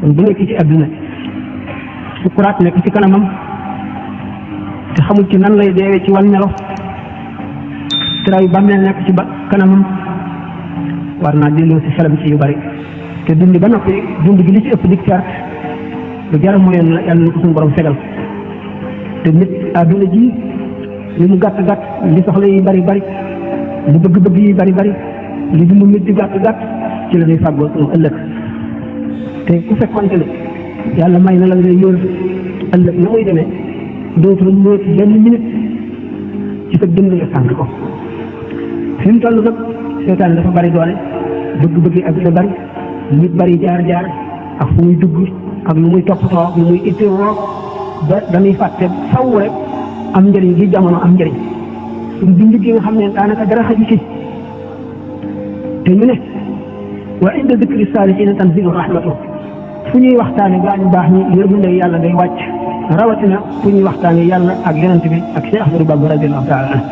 kon bu nekk ci àdduna sukuraat nekk ci kanamam te xamul ci nan lay deewee ci wan melo tëraayu bàmmeel nekk ci ba kanamam war naa delloo si xelam ci yu bari te dundi ba noppi dund gi li ci ëpp di perte lu jar mu leen la yàlla na ko suñu borom fegal te nit àdduna ji li mu gàtt gàtt li soxla yi bari bari li bëgg-bëgg yi bari bari li dund nit di gàtt gàtt ci la ñuy fàggoo suñu ëllëg te ku fekkonte ne yàlla may na la ngay yor ëllëg na muy demee dootul ñëw benn minute ci sa dund nga sànq ko fi mu toll nag seetaan dafa bari doole bëgg-bëgg yi ak lu bari nit bari jaar-jaar ak fu muy dugg ak lu muy toppatoo ak lu muy itteewoo ba dañuy fàtte faw rek am njëriñ gi jamono am njëriñ suñu dund gi nga xam ne daanaka dara xaju ci te ñu ne wa inda dikri saalihiina tanzilu rahmatu fu ñuy waxtaane gaa ñu baax ñi yërmande yàlla day wàcc rawatina fu ñuy waxtaane yàlla ak yonent bi ak Cheikh Ahmadou Bamba radiyallahu taala anhu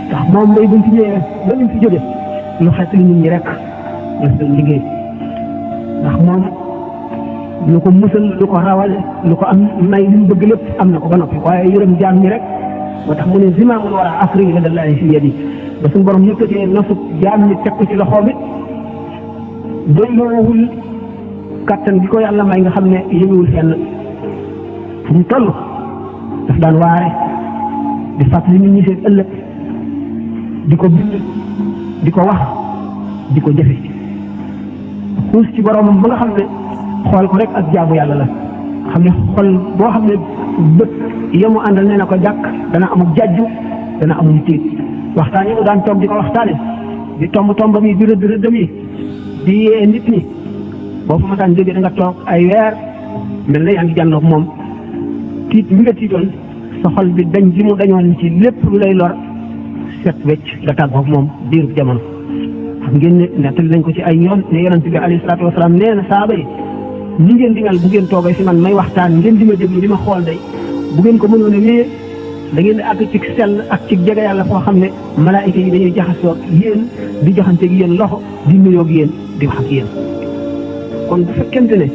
ndax moom day buñ fi ñëwee ba ñu fi jóge lu xet li nit ñi rek la seen liggéey ndax moom lu ko musal lu ko rawale lu ko am may li mu bëgg lépp am na ko ba noppi waaye yërëm jaam ñi rek moo tax mu ne zimaamul wara asri ladallaahi fi yadi ba suñu borom yëkkatee nasu jaam ñi teg ko ci loxoom it doyloowul kàttan gi ko yàlla may nga xam ne yënguwul fenn fu mu toll daf daan waare di fàttali nit ñi seen ëllëg di ko bind di ko wax di ko jëfe xuus ci boromam ba nga xam ne xool ko rek ak jaamu yàlla la xam ne xol boo xam ne bët yemu àndal nee na ko jàkk dana amul jajju dana amul tiit waxtaan yi mu daan toog di ko waxtaane di tomb tombam yi di rëdd rëddam yi di yee nit ñi boo fa masaan jógee da nga toog ay weer mel na yaa ngi jànnoog moom tiit mi nga tiitoon sa xol bi dañ ji mu dañoon ci lépp lu lay lor set wecc nga tàggoog moom diirub jamono xam ngeen ne nettali nañ ko ci ay yoon ne yonent bi alayhi salaatu wasalaam nee na saaba yi ni ngeen di mel bu ngeen toogee si man may waxtaan ngeen di ma déglu di ma xool day bu ngeen ko mënoon a wéyee da ngeen di àgg ci sell ak ci jege yàlla foo xam ne malaayika yi dañuy jaxasoo yéen di joxante ak yéen loxo di nuyoo ak yéen di wax ak yéen kon bu fekkente ne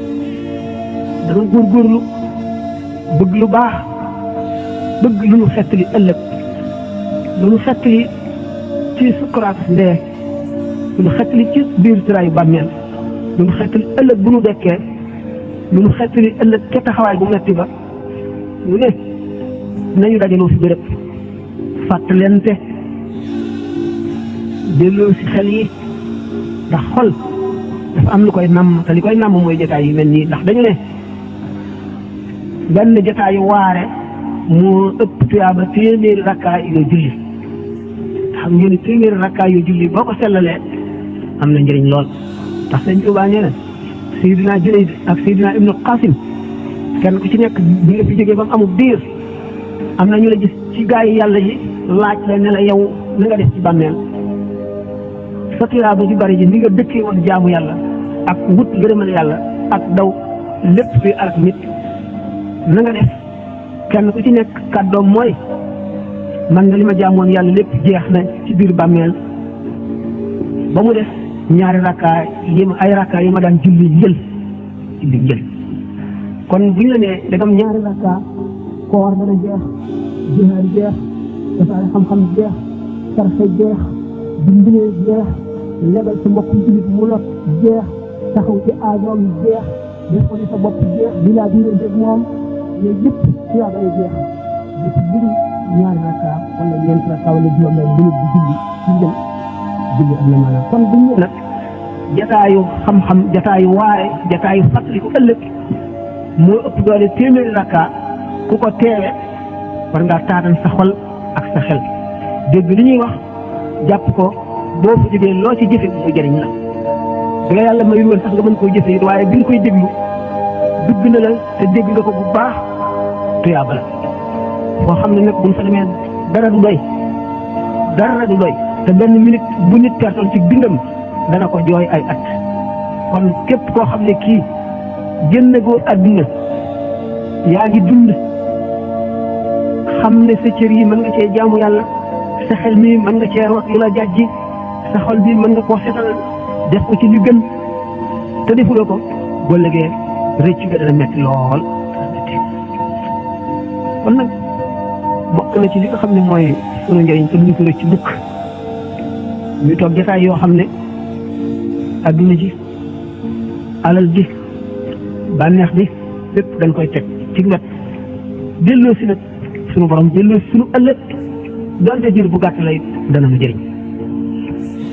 dama góorgóorlu bëgg lu baax bëgg lu nu xettali ëllëg lu nu xettali ci sukuraat ndee lu nu xettali ci biir tiraayu bàmmeel lu nu xettali ëllëg bu nu dekkee lu nu xettali ëllëg ca taxawaay bu metti ba ñu ne nañu dajaloo fi béréb fàttalente delloo si xel yi ndax xol dafa am lu koy namm te li koy namm mooy jotaay yu mel nii ndax dañu ne benn jotaayu waare moo ëpp tuyaaba téeméeri rakkaa yoo julli xam ngeen ne téeméeri rakkaa yoo julli boo ko sellalee am na njëriñ lool ndax sëñ Tuubaa nee na Seydina Junayd ak Seydina Ibnu Qasim kenn ku ci nekk bi nga fi jógee ba mu amul diir am na ñu la gis ci gaa yi yàlla yi laaj la ne la yow na nga def ci bàmmeel sa tuyaaba ju bari ji ni nga dëkkee woon jaamu yàlla ak wut ngërëmal yàlla ak daw lépp fi ak nit na nga def kenn ku ci nekk kàddoom mooy man nga li ma jaamoon yàlla lépp jeex na ci biir bàmmeel ba mu def ñaari rakkaa yi ma ay rakkaa yi ma daan julli jël ci biir jël kon bu ñu la nee dagam ñaari rakkaa koor dana jeex jihaad jeex dafaare xam-xam jeex sarxe jeex dimbalee jeex lebal sa mbokk jullit mu lot jeex taxaw ci aajoom jeex def ko ni sa bopp jeex di laa diirante moom yooyu yëpp tuyaaba ay jeex di ci buru ñaari rakkaa wala ñeenti rakkaa wala juróom lay bënit di julli ci jël julli am na maanaam kon bu ñu nag jataayu xam-xam jataayu waare jataayu fàttaliku ëllëg moo ëpp doole téeméeri rakkaa ku ko teewe war ngaa taatan sa xol ak sa xel dégg li ñuy wax jàpp ko boo fa jógee loo ci jëfe mu jëriñ la bu la yàlla mayul woon sax nga mën koo jëfe it waaye bi nga koy déglu dugg na la te dégg nga ko bu baax tuyaaba la foo xam ne nag buñ fa demee dara du doy te benn minute bu nit pertoon ci bindam dana ko jooy ay at kon képp koo xam ne kii génn goo àdduna yaa ngi dund xam ne sa cër yi mën nga cee jaamu yàlla sa xel mi mën nga cee root lu la jàjji sa xol bi mën nga koo setal def ko ci li gën te defuloo ko boo lëgee rëcc ga dana metti lool kon nag bokk na ci li nga xam ne mooy sunu njëriñ te duñ ko rëcc mukk ñu toog jotaay yoo xam ne adduna ji alal ji bànneex bi lépp dañ koy teg ci wet delloo si nag sunu borom delloo si sunu ëllëg donte jër bu gàtt lay dana mu jëriñ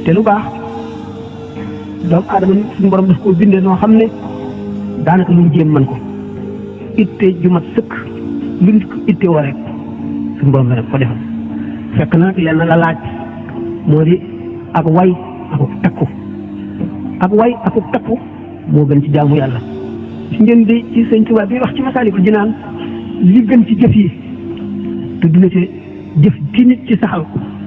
te lu baax doomu aadama suñu borom daf koo bindee noo xam ne daanaka lu mu jéem man ko itte ju mat sëkk lu nit ko itte woo rek suñu borom dana ko defal fekk na lenn la laaj moo di ak way akuk takku ak way akuk takku moo gën ci jaamu yàlla ci ngeen di ci sëñ Tuubaa bi wax ci Masaalikul Jinaan li gën ci jëf yi te dina ci jëf ci nit ci saxal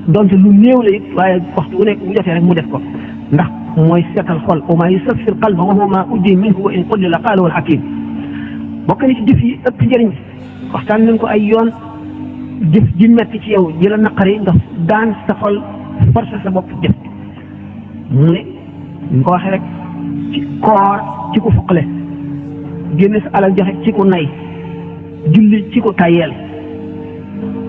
donte lu néew la it waaye waxtu wu nekk bu jotee rek mu def ko ndax mooy seetal xol wa maa yusaffir qalba wa huwa maa uddi minhu wa in qullila qaala wal hakim bokk na ci jëf yi ëpp njëriñ waxtaan nañ ko ay yoon jëf ji metti ci yow ji la naqari nga daan sa xol forcé sa bopp jëf mu ne ñu ko waxee rek ci koor ci ku fuqale génne sa alal joxe ci ku nay julli ci ku tayel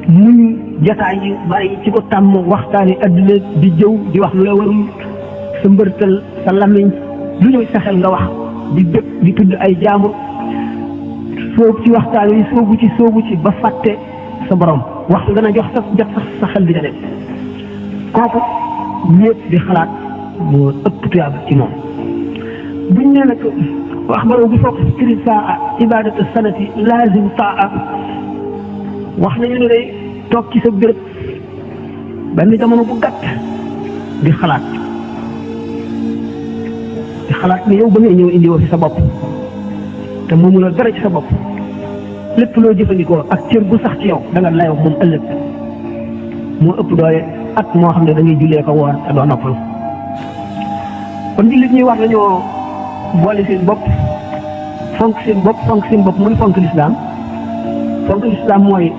muñ jataay yi bari ci ko tàmm waxtaani adduna di jëw di wax lu la warul sa mbërtal sa lamiñ lu ñëw sa xel nga wax di dëkk di tudd ay jaambur soobu ci waxtaan yi soobu ci ba fàtte sa borom waxtu dana jox sa jot sax sa xel di nga dem kooku ñépp di xalaat moo ëpp tuyaaba ci moom buñ nee nag wax baro bi foog kiri saa ibadatu sanati lazim taa wax nañu ne day toog ci sa béréb benn jamono bu gàtt di xalaat ne yow ba ngay ñëw indi woo fi sa bopp te moomu la dara ci sa bopp lépp loo jëfandikoo ak cër bu sax ci yow da nga layoo moom ëllëg moo ëpp doole at moo xam ne da ngay jullee ko woor te doo noppalu kon jullit ñuy war nañoo boole seen bopp fonk seen bopp muy fonk lislaam mooy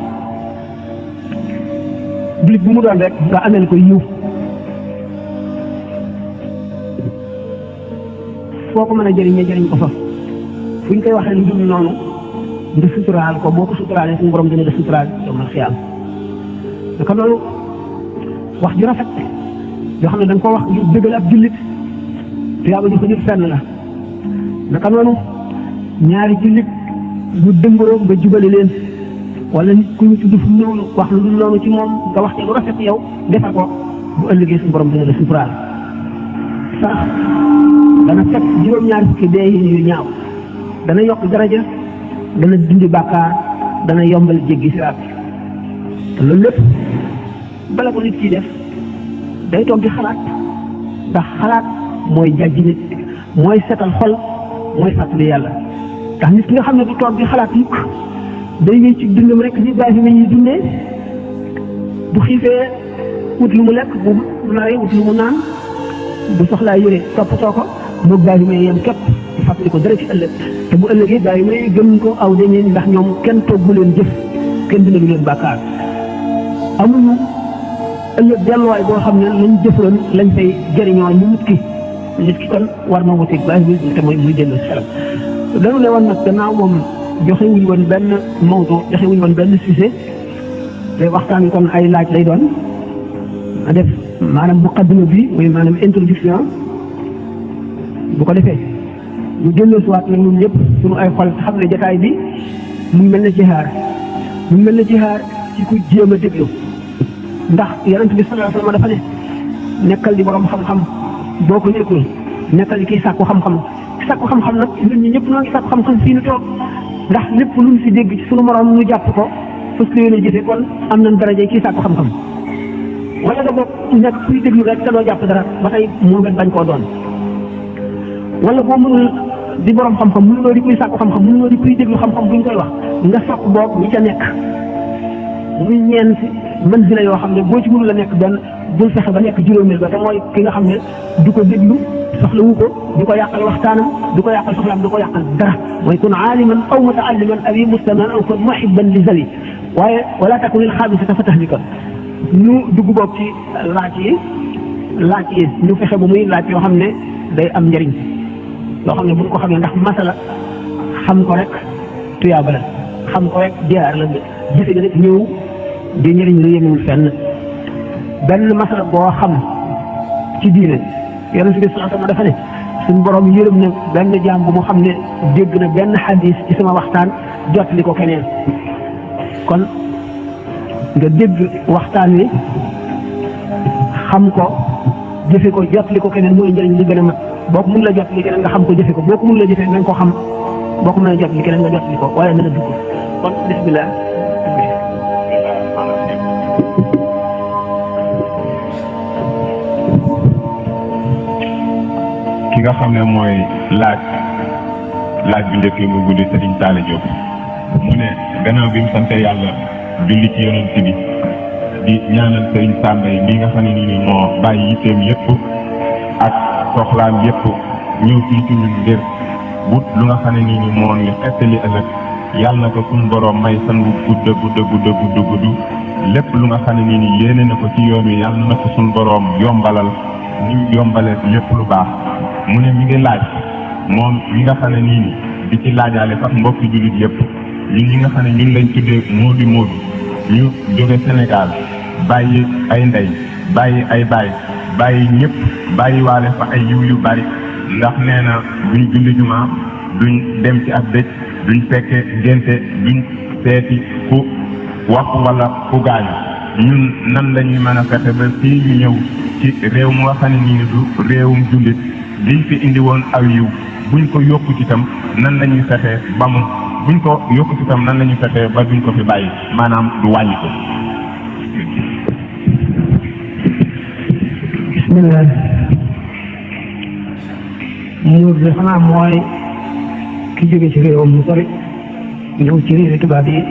jullit bu mu doon rek nga ameel ko yiw foo ko mën a jëriñ ko fa fu ñu koy waxee lu dul noonu nga suturaal ko boo ko suturaalee suñu borom dina la suturaal yawmal xiyaam naka loolu wax ju rafet yoo xam ne da nga ko wax ngir dëggal ab jullit tuyaaba ji ko jël fenn la naka noonu ñaari jullit ñu dëngoo nga jubale leen wala nit ku ñu tudd fu noonu wax lu dul noonu ci moom nga wax ci lu rafet yow defe ko bu ëllëgee suñu borom dina la suturaal sax dana fekk juróom-ñaari fukki dee yu ñaaw dana yokk daraja dana dindi bàkkaar dana yombal jéggi siraat te loolu lépp bala ko nit ciy def day toog di xalaat ndax xalaat mooy jàjji nit mooy setal xol mooy fàttali yàlla ndax nit ki nga xam ne du toog di xalaat mukk day wéy ci dundam rek di bàyyi fi ma ñuy dundee bu xiifee wut lu mu lekk bu naree wut lu mu naan bu soxlaa yére toppatoo ko moog bàyyi fi may yem képp fàttali ko dara ci ëllëg te bu ëllëgee bàyyi may gën ko aw dañee ndax ñoom kenn toog bu leen jëf kenn dina lu leen bàkkaar amuñu ëllëg delluwaay boo xam ne lañ jëfloon lañ fay jëriñoo ñu nit ki kon war na wuteeg bàyyi bi te mooy muy dellu si xelam dañu ne woon nag gannaaw moom joxe wuñ woon benn mawdu joxe wuñ woon benn sujet te waxtaan wi kon ay laaj lay doon a def maanaam muqaddima bi muy maanaam introduction bu ko defee ñu dellu si waat nag ñun ñëpp suñu ay xol xam ne jotaay bi mu mel ne jihaar ci ku jéem a déglu ndax yonent bi sallallahu alayhi wa sallam dafa ne nekkal di borom xam-xam boo ko nekkul nekkal di kii sàkku xam-xam nag ñun ñi ñëpp noo ngi sàkku xam-xam fii nu toog ndax lépp luñ fi dégg ci sunu morom nu jàpp ko fas yéene jëfe kon am nañ daraja kii sàkku xam-xam wala nga boog nekk kuy déglu rek te doo jàpp dara ba tey moo gën bañ koo doon wala boo mënul di borom xam-xam mënuloo di kuy sàkku xam-xam mënuloo di kuy déglu xam-xam buñ koy wax nga sàkku boog ñi ca nekk muy ñeent manzila yoo xam ne boo ci mënul a nekk benn bul fexe ba nekk juróomeel ba te mooy ki nga xam ne du ko déglu soxlawu ko du ko yàqal waxtaanam du ko yàqal soxlaam du ko yàqal dara mooy kun aaliman aw mutaalliman aw mustaman aw kun muhibban li zawi waaye wala takunil xaamisata fa tahlika ñu dugg boog ci laaj yi ñu fexe ba muy laaj yoo xam ne day am njëriñ loo xam ne bu ñu ko xamee ndax masala xam ko rek tuyaaba la xam ko rek jaar la jëfe ga rek ñëw di njëriñ lu yemul fenn benn masala boo xam ci diine yonent bi sallallahu alayhi wasallam dafa ne suñu borom yërëm na benn jaam bu mu xam ne dégg na benn xadis ci sama waxtaan jot li ko keneen kon nga dégg waxtaan wi xam ko jëfe ko jot li ko keneen mooy njëriñ li gën a mat boo ko mun la jot li keneen nga xam ko jëfe ko boo ko mun la jëfe nga ko xam boo ko mën a jot li keneen nga jot li ko waaye na la dugg kon bismillah ki nga xam ne mooy laaj bi njëkk yi mu guddi Serigne Talla Diop mu ne gannaaw bi mu sante yàlla julli ci yonent bi di ñaanal Serigne Samba yi li nga xam ne nii moo bàyyi yitteem yëpp ak soxlaam yëpp ñëw fii ci ñun ngir wut lu nga xam ne nii moo ñu xettali ëllëg yàlla na ko suñu borom may san wu gudd lépp lu nga xam ne nii yéene na ko ci yoon wi yàlla na ko suñu borom yombalal ñu yombale lépp lu baax. mu ne mi ngi laaj moom mi nga xam ne nii di ci laajaale sax mbokki jullit yëpp ñun ñi nga xam ne ñun lañ tuddee moodu ñu jóge Sénégal bàyyi ay ndey bàyyi ay baay bàyyi ñëpp bàyyi waale fa ay yiw yu bari ndax nee na duñ julli jumaa duñ dem ci ab dëj duñ fekke génte duñ seeti ku wax wala ku gaañu ñun nan lañuy mën a fexe ba fii ñu ñëw ci réew mu nga xam ne nii du réewum jullit liñ fi indi woon aw yiw buñ ko yokku ci tam nan la ñuy fexee ba mu buñ ko yokku ci tam nan la ñuy fexee ba duñ ko fi bàyyi maanaam du wàññi ko. bismillah muur bi xanaa mooy ki jóge ci réewam mu sori ñëw ci réewi tubaab yi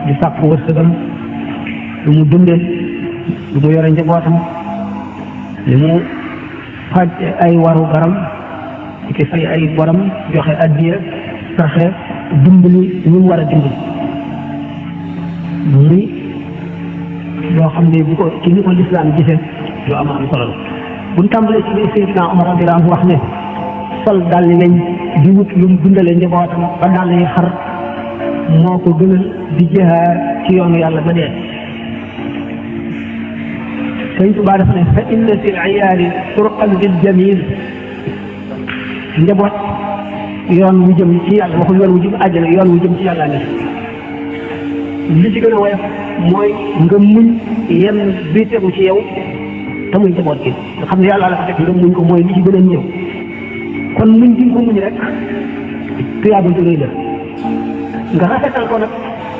di sàkk wërsëgam lu mu dundee lu mu yore njabootam li mu faj ay waru garam ki fay ay boram joxe addiya saxe dimbali ñu mu war a dimbali muy loo xam ne bu ko ci ni ko lislaam gisee lu am solo la bu ñu tàmbalee ci li Seydina Omar radiyallahu anhu wax ne sol dàll lañ di wut lu mu dundale njabootam ba dàll yi xar moo ko gënal di jihaar ci yoonu yàlla ba dee Sëñ Tuubaa dafa ne fa inna fil iyaali turqan lil jamil njaboot yoon wu jëm ci yàlla waxul yoon wu jëm àjjana yoon wu jëm ci yàlla ne li ci gën a woyof mooy nga muñ yenn bi tegu ci yow te muy njaboot gi nga xam ne yàlla la fa teg nga muñ ko mooy li ci gën a ñëw kon muñ gi ko muñ rek tuyaaba ju rëy la nga rafetal ko nag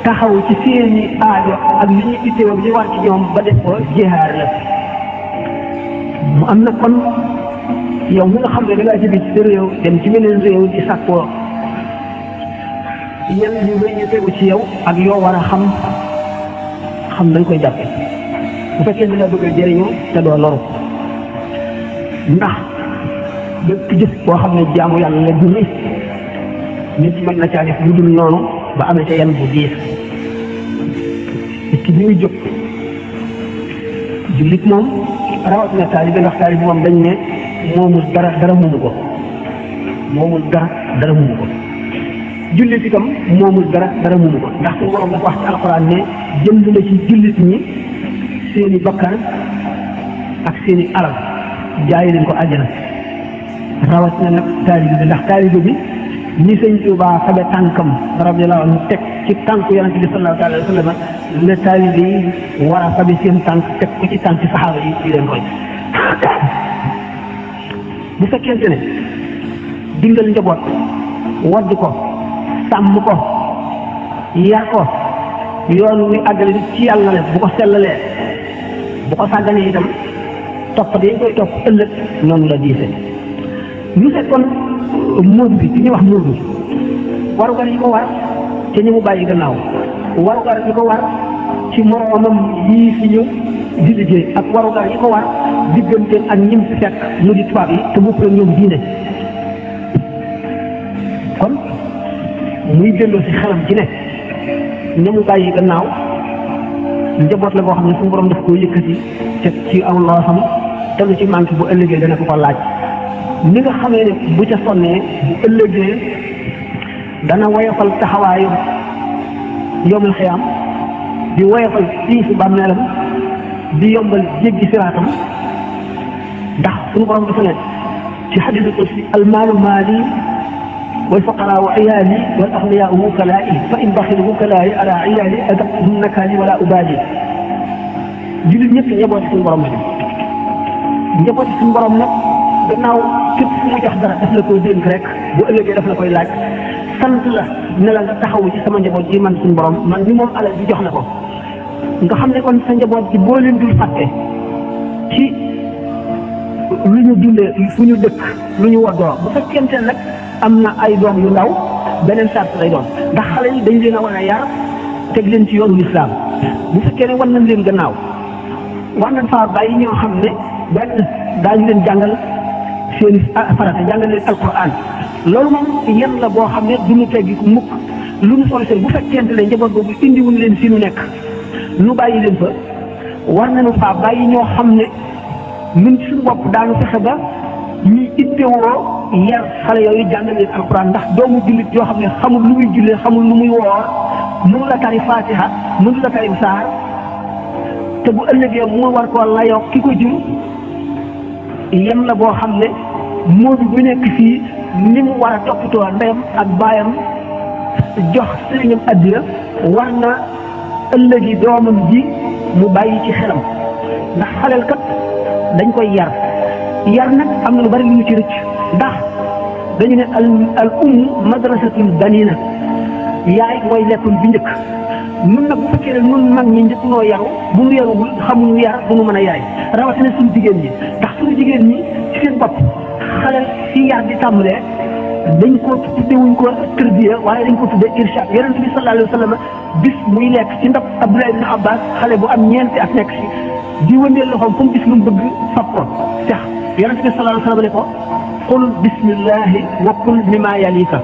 taxaw ci seeni aajo ak li ñuy itteewoo li war ci ñoom ba def ko jihaar la mu am na kon yow mi nga xam ne da ngaa jóge ci sa réew dem ci beneen réew di sàkkoo yan yu rëy ñu tegu ci yow ak yoo war a xam dañ koy jàppe bu fekkee ne la bëgg a jëriñu te doo loru ndax bépp jëf boo xam ne jaamu yàlla la jurri nit mën na caa def lu dul noonu ba amee ca yan bu diis nit ki bi muy jóg jullit moom rawatina taalibe ndax taalibe moom dañ ne moomul dara moomu ko moomul dara moomu ko jullit itam moomul dara moomu ko ndax suñu borom dafa wax ci alxuraan ne jënd na ci jullit ñi seeni bakkan ak seeni alal jaay leen ko àjjana rawatina nag taalibe bi ndax taalibe bi ni Sëñ Tuubaa fabe tànkam radiyallaahu anhu teg ci tànku yonent bi sallallaahu alayhi wa sallam la taalibe yi war a fabe seen tànk teg ko ci tànk saxaaba yi di leen roy bu fekkente ne dingal njaboot wadd ko sàmm ko yar ko yoon wi àggale ci yàlla la bu ko sellalee bu ko sàgganee itam topp dañ koy topp ëllëg noonu la diise ñu fekkoon móodu bi ci ñuy wax móodu warugar yi ko war te ñu mu bàyyi gannaaw warugar yi ko war ci moroomam yii fi ñëw di liggéey ak warugar yi ko war diggante ak ñim fi fekk mu di tubaab yi te bopp la ñoom diine kon muy delloo si xelam ci ne ña mu bàyyi gannaaw njaboot la boo xam ne suñu borom daf koo yëkkati te ci aw loo xam te lu ci manqué bu ëllëgee dana ko laaj ni nga xamee ne bu ca sonnee bu ëllëgee dana woyofal taxawaayu yowmal xiyaam di woyofal tiisu bàmmeelam di yombal jéggi siraatam ndax suñu borom dafa ne ci xadiisul qudsi almaalu maali wal faqaraa wa iyaali wal axniyaa wukalaa'i fa in baxilu wukalaa'i alaa iyaali adaqtuhum nakaali wala ubaali jullit ñëpp njabooti suñu borom la njabooti suñu borom nag gannaaw képp fu mu jox dara daf la koy dénk rek bu ëllëgee daf la koy laaj sant la ne la nga taxawu ci sama njaboot ji man suñu borom man ni moom alal bi jox na ko nga xam ne kon sa njaboot ji boo leen dul fàtte ci lu ñu dundee fu ñu dëkk lu ñu waddoo bu fekkente nag am na ay doom yu ndaw beneen sart lay doon ndax xale yi dañ leen a war a yar teg leen ci yoonu lislaam bu fekkee ne wan nañ leen gannaaw war nañ faa bàyyi ñoo xam ne benn daañu leen jàngal seen farata jàngal leen alquran loolu moom yan la boo xam ne du ñu teggi ko mukk lu ñu solo seen bu fekkente ne njaboot boobu indiwuñ leen fi nu nekk nu bàyyi leen fa war nañu faa bàyyi ñoo xam ne ñun ci suñu bopp daanu fexe ba ñuy ittewoo yar xale yooyu jàngal leen alquran ndax doomu jullit yoo xam ne xamul lu muy jullee xamul lu muy woor mënu la tari fatiha mënu la tari saar te bu ëllëgee mu war koo layoo ki ko jur yem la boo xam ne moodu bu nekk fii ni mu war a toppatoo ndeyam ak baayam jox sëriñam addina war na ëllëgi doomam ji mu bàyyi ci xelam ndax xaleel kat dañ koy yar nag am na lu bari lu ñu ci rëcc ndax dañu ne al madrasatul banina yaay mooy lekkul bi njëkk nun nag bu fekkee ne nun mag ñi njëkk noo yaru bu nu yaruwul xamuñu yar bu nu mën a yaay rawatina suñu jigéen ñi ndax suñu jigéen ñi ci seen bopp xale fi yar di tàmbalee dañ ko tuddewuñ ko tërbiya waaye dañ ko tudde irshad yonent bi sallallahu alayhi wa sallam bis muy lekk ci ndab Abdullah ibn Abbas xale bu am ñeenti at nekk si di wëndeel loxoom fu mu gis lu mu bëgg fab ko tax yonent bi sallallahu alayhi wa sallam ne ko qul bismillahi wa kul mimma yalika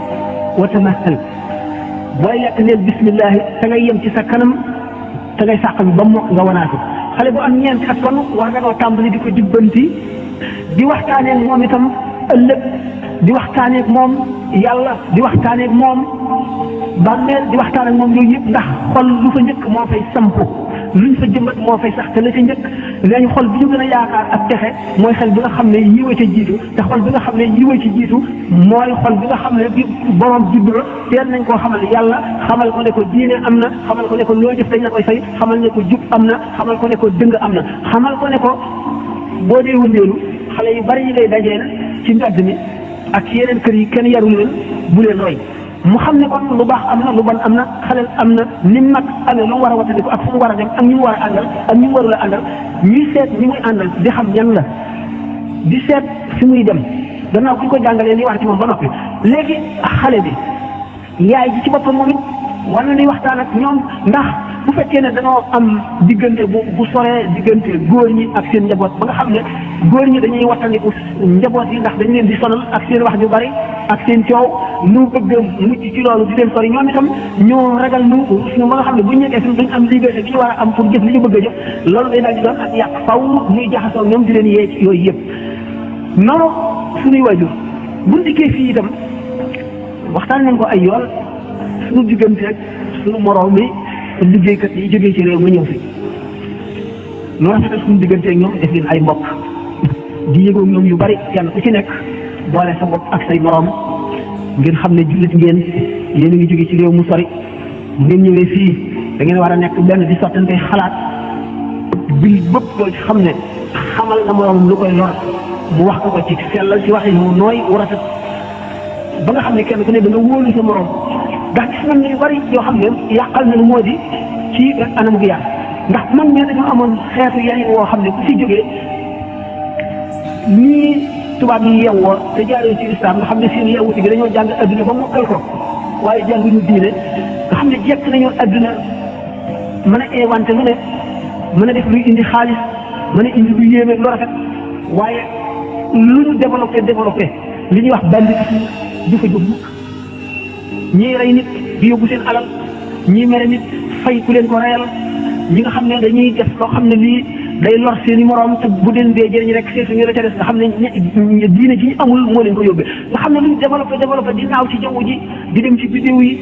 wa tamahal booy lekk neel bismillahi te ngay yem ci sa kanam te ngay sàq bi ba mokk nga wanaatu xale bu am ñeenti at kon war nga noo tàmbali di ko jubbanti di waxtaanee moom itam ëllëg di waxtaanee moom yàlla di waxtaanee moom bàmmeel di waxtaan ak moom yooyu yëpp ndax xol lu fa njëkk moo fay sampu luñ fa jëmbat moo fay sax te la ca njëkk léegi xol bi ñu gën a yaakaar ak texe mooy xel bi nga xam ne yiwa ca jiitu te xol bi nga xam ne yiwa ci jiitu mooy xol bi nga xam ne bi borom juddu la teel nañ koo xamal yàlla xamal ko ne ko diine am na xamal ko ne ko loo jëf dañ la koy fay xamal ne ko jub am na xamal ko ne ko dëng am na xamal ko ne ko boo dee wëndeelu xale yu bari yi ngay dajeel ci mbedd mi ak yeneen kër yi kenn yarul leen bu leen roy mu xam ne kon lu baax am na lu bon am na xaleel am na ni mag amee lu mu war a wattandiku ak fu mu war a dem ak ñi mu war a àndal ak ñi mu warul a àndal ñuy seet ñi muy àndal di xam ñan la di seet fi muy dem gannaaw bu ñu ko jàngalee li war ci moom ba noppi léegi xale bi yaay ji ci boppam moom it war na ni waxtaan ak ñoom ndax bu fekkee ne dañoo am diggante bu soree diggante góor ñi ak seen njaboot ba nga xam ne góor ñi dañuy wattandiku njaboot yi ndax dañ leen di sonal ak seen wax ju bari ak seen coow nu bëgg mucc ci loolu di leen sori ñoom itam ñoo ragal nu ba nga xam ne bu ñu nekkee suñu dañ am liberté bi ñu war a am pour jëf li ñu bëgg a jëf loolu day daal di doon ak yàq faw ñuy jaxasoo ñoom di leen yee ci yooyu yëpp noonu suñuy waajur buñ dikkee fii itam waxtaan nañ ko ay yoon suñu diggante rek suñu moroom mi liggéeykat yi jógee ci réew ma ñëw fi nu rafetal suñu diggante ak ñoom def leen ay mbokk di yëgoog ñoom yu bari kenn ku ci nekk boole sa bopp ak say moroom ngeen xam ne jullit ngeen yéen a ngi jóge ci réew mu sori ngeen ñëwee fii da ngeen war a nekk benn di sottante xalaat bil bëpp boo ci xam ne xamal na moroomam lu koy lor mu wax ko ci sellal ci waxi mu nooy wu rafet ba nga xam ne kenn ku ne da nga wóolu sa moroom ndax gis nañ yu bari yoo xam ne yàqal na lu moo di ci anam gu yàq ndax man ñee dañoo amoon xeetu yarin woo xam ne ku ci jógee nii tubaab yi yeewoo te jaaree ci islam nga xam ne seen yeewuti gi dañoo jàng adduna ba mokkal ko waaye jànguñu diine nga xam ne jekk nañoo adduna mën a inventé lu ne mën a def luy indi xaalis mën a indi lu yéeme lu rafet waaye lu ñu développé li ñuy wax banditisme du fa jóg mukk ñii rey nit di yóbbu seen alal ñii mere nit fay ku leen ko reyal ñi nga xam ne dañuy def loo xam ne lii day lor seen i moroom te bu deen dee jëriñ rek seetu ñu la ca des nga xam ne diine ji amul moo leen ko yóbbee nga xam ne luñ développé di naaw ci jaww ji di dem ci bidéew yi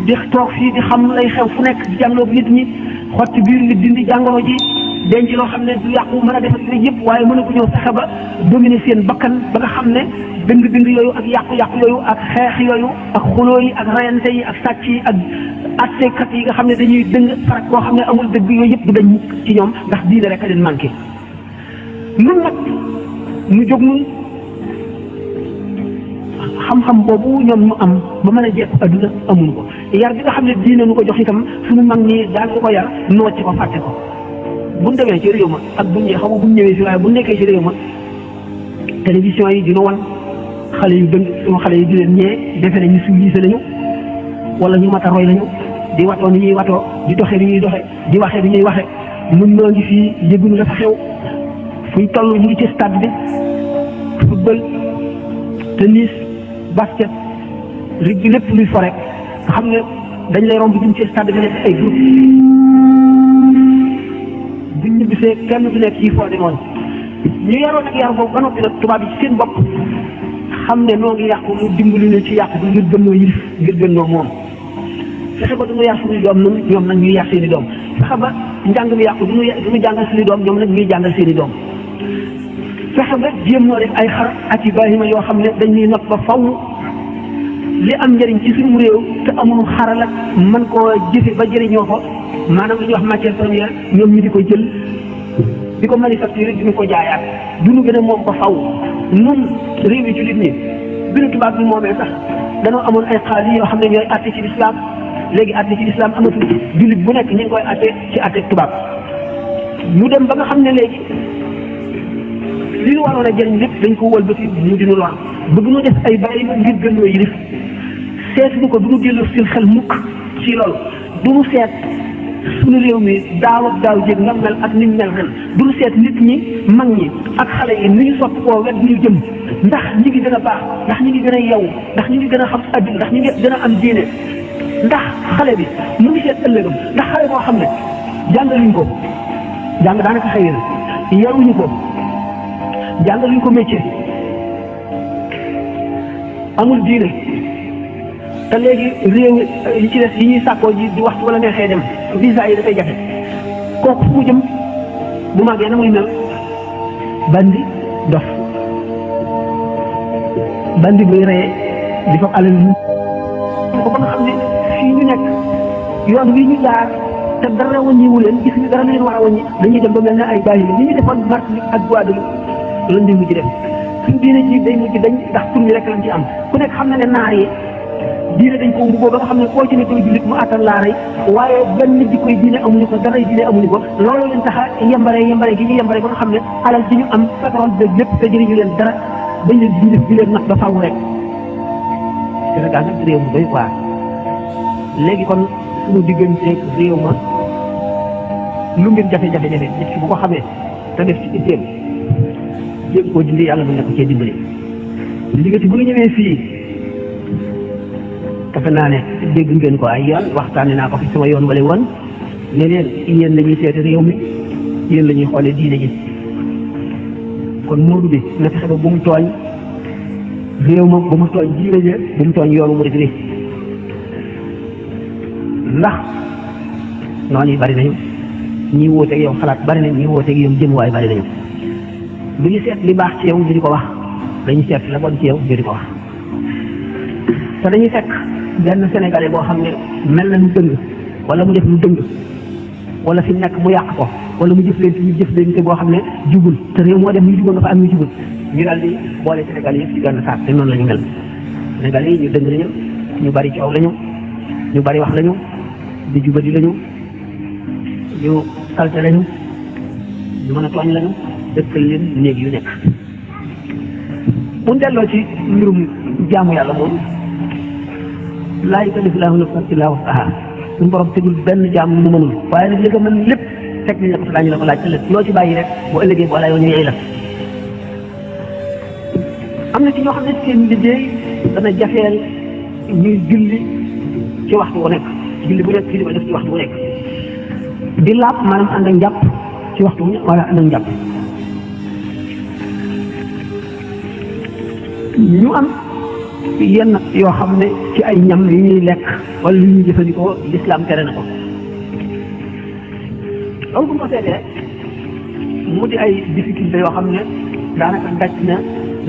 di toog fii di xam lay xew fu nekk di jàngloo nit ñi xotti biir nit dindi jàngoro ji denc loo xam ne du yàqu mën a def ak yëpp waaye mën a ko ñëw fexe ba dominer seen bakkan ba nga xam ne dëng-dëng yooyu ak yàqu-yàqu yooyu ak xeex yooyu ak xuloo yi ak rayante yi ak sàcc yi ak attekat yi nga xam ne dañuy dëng farak koo xam ne amul dëgg yooyu yëpp du dañ mukk ci ñoom ndax diine rek a leen manqué nun nag ñu jóg nun xam-xam boobu ñoom ñu am ba mën a jekku adduna amuñu ko yar bi nga xam ne diine nu ko jox itam suñu mag ñi daal ko yar nu wàcc ko fàtte ko buñ demee ci réew ma ak buñ ñëwee xamu buñ ñëwee si waaye bu nekkee ci réew ma télévision yi dina wan xale yu dëng suñu xale yi di leen ñee defe ne ñu civilisé lañu wala ñu mat a roy lañu di watoo ni ñuy watoo di doxee ni ñuy doxe di waxee ni ñuy waxe mun noo ngi fii yëgunu dafa xew fuñ toll ñu ngi ci stade bi football tennis basket rugby lépp luy fo rek nga xam ne dañ lay romb duñ ci stade bi nekk ay groupe buñ ñu gisee kenn du nekk ci foo demoon ñu yaroon ak yar boobu ba noppi nag tubaab yi ci seen bopp xam ne noo ngi yàqu ñu dimbali leen ci yàqu bi ngir gën noo yilif ngir gën noo moom fexe ba du ñu yar suñuy doom nun ñoom nag ñuy yar seen i doom fexe ba njàng mi yàqu du ñu jàngal seen i doom ñoom nag ñuy jàngal seen i doom fexe ba jéem noo def ay xar ak i bahima yoo xam ne dañuy not ba faw li am njëriñ ci suñu réew te amul xaral ak mën koo jëfe ba jëriñoo ko maanaam li ñuy wax matière première ñoom ñu di ko jël di ko manufacturer di ñu ko jaayaat du ñu gën a moom ba faw nun réew yi jullit ñi bi nu tubaab bi moomee sax danoo amoon ay xaalis yoo xam ne ñooy àtte ci lislaam léegi àtte ci lislaam amatul jullit bu nekk ñu ngi koy àtte ci àtte tubaab ñu dem ba nga xam ne léegi li ñu waroon a jëriñ lépp dañ ko wëlbati ñu dinu lor bëgg ñu def ay bàyyi ngir gën ñoo yilif seetuñu ko du ñu dellu seen xel mukk ci loolu du ñu seet suñu réew mi daaw ak daaw jéeg nga mel ak ni ñu mel ren du ñu seet nit ñi mag ñi ak xale yi ni ñu sopp koo wet ñu jëm ndax ñi ngi gën a baax ndax ñi ngi gën a yew ndax ñi ngi gën a xam adduna ndax ñi ngi gën a am diine ndax xale bi mu ngi seet ëllëgam ndax xale boo xam ne jàngaluñ ko jàng daanaka xëy na yaruñu ko jàngaluñ ko métier amul diine te léegi réew yi ci des yi ñuy sàkkoo ji di waxtu wala neexee dem visa yi dafay jafe kooku fu mu jëm bu màggee na muy mel bandi dof bandi buy reye di fa alal ñu ko ba nga xam ne fii ñu nekk yoon wi ñu jaar te dara wàññiwu leen gis ñu dara leen war a wàññi dañuy dem ba mel ne ay bàyyi li ñu defoon Martinique ak Guadeloupe lan di mujj dem suñ diine ji day mujj dañ ndax tur bi rek lañ ci am ku nekk xam na ne naar yi diine dañ ko mbubboo ba nga xam ne koo ci ne koy jullit mu attan laa rey waaye benn nit di koy diine amuñu ko dara diine amuñu ko loolu leen tax a yembare gi ñu yembare ba nga xam ne alal ji ñu am pétrole de lépp te jëriñu leen dara dañ leen diine di leen nax ba faw rek Sénégal nag réew mu doy waar léegi kon suñu digganteeg réew ma lu mbir jafe-jafe nit ki bu ko xamee te def ci itteem jéem koo dindi yàlla mën na ko cee dimbali liggéey bu ñu ñëwee fii defe naa ne dégg ngeen ko ay yoon waxtaane naa ko fi sama yoon wala woon ne leen yéen la ñuy seeti réew mi yéen la ñuy xoolee diine ji kon moodu bi na fexe ba bu mu tooñ réew ma bu mu tooñ diine ji bu mu tooñ yoonu murid bi ndax noonu yi bari nañu ñii wóoteeg yow xalaat bari nañ ñii wóoteeg yow jëmuwaay bari nañu bu ñu seet li baax ci yow ñu di ko wax dañuy seet la bon ci yow ñu di ko wax te dañuy fekk benn sénégalais boo xam ne mel na lu dëng wala mu def lu dëng wala fi nekk mu yàq ko wala mu jëflante boo xam ne jubul te réew moo dem ñu jubal nga fa am ñu jubul ñu daal di boole sénégalais yëpp ci benn saak te noonu la ñu mel sénégalais yi ñu dëng lañu ñu bari coow lañu ñu bari wax lañu di jubadi lañu ñu salte lañu ñu mën a tooñ lañu dëkkal leen néeg yu nekk bu delloo ci mbirum jaamu yàlla moom laa yukallifu llaahu nafsan illaa wus'ahaa suñu borom tegul benn jaam mu mënul waaye nag li nga mën lépp teg nañ la ko daañu la ko laaj ëllëg loo ci bàyyi rek bu ëllëgee bu alaayoo ñu yey la am na ci ñoo xam ne seen liggéey dana jafeel ñuy julli ci waxtu wu nekk julli bu nekk ci li ko def ci waxtu wu nekk di laab maanaam ànd ak njàpp ci waxtu wala nag njàpp ñu am yenn yoo xam ne ci ay ñam yu ñuy lekk wala yu ñuy jëfandikoo lislaam tere na ko loolu bu ko seetee mu di ay difficulté yoo xam ne daanaka daj na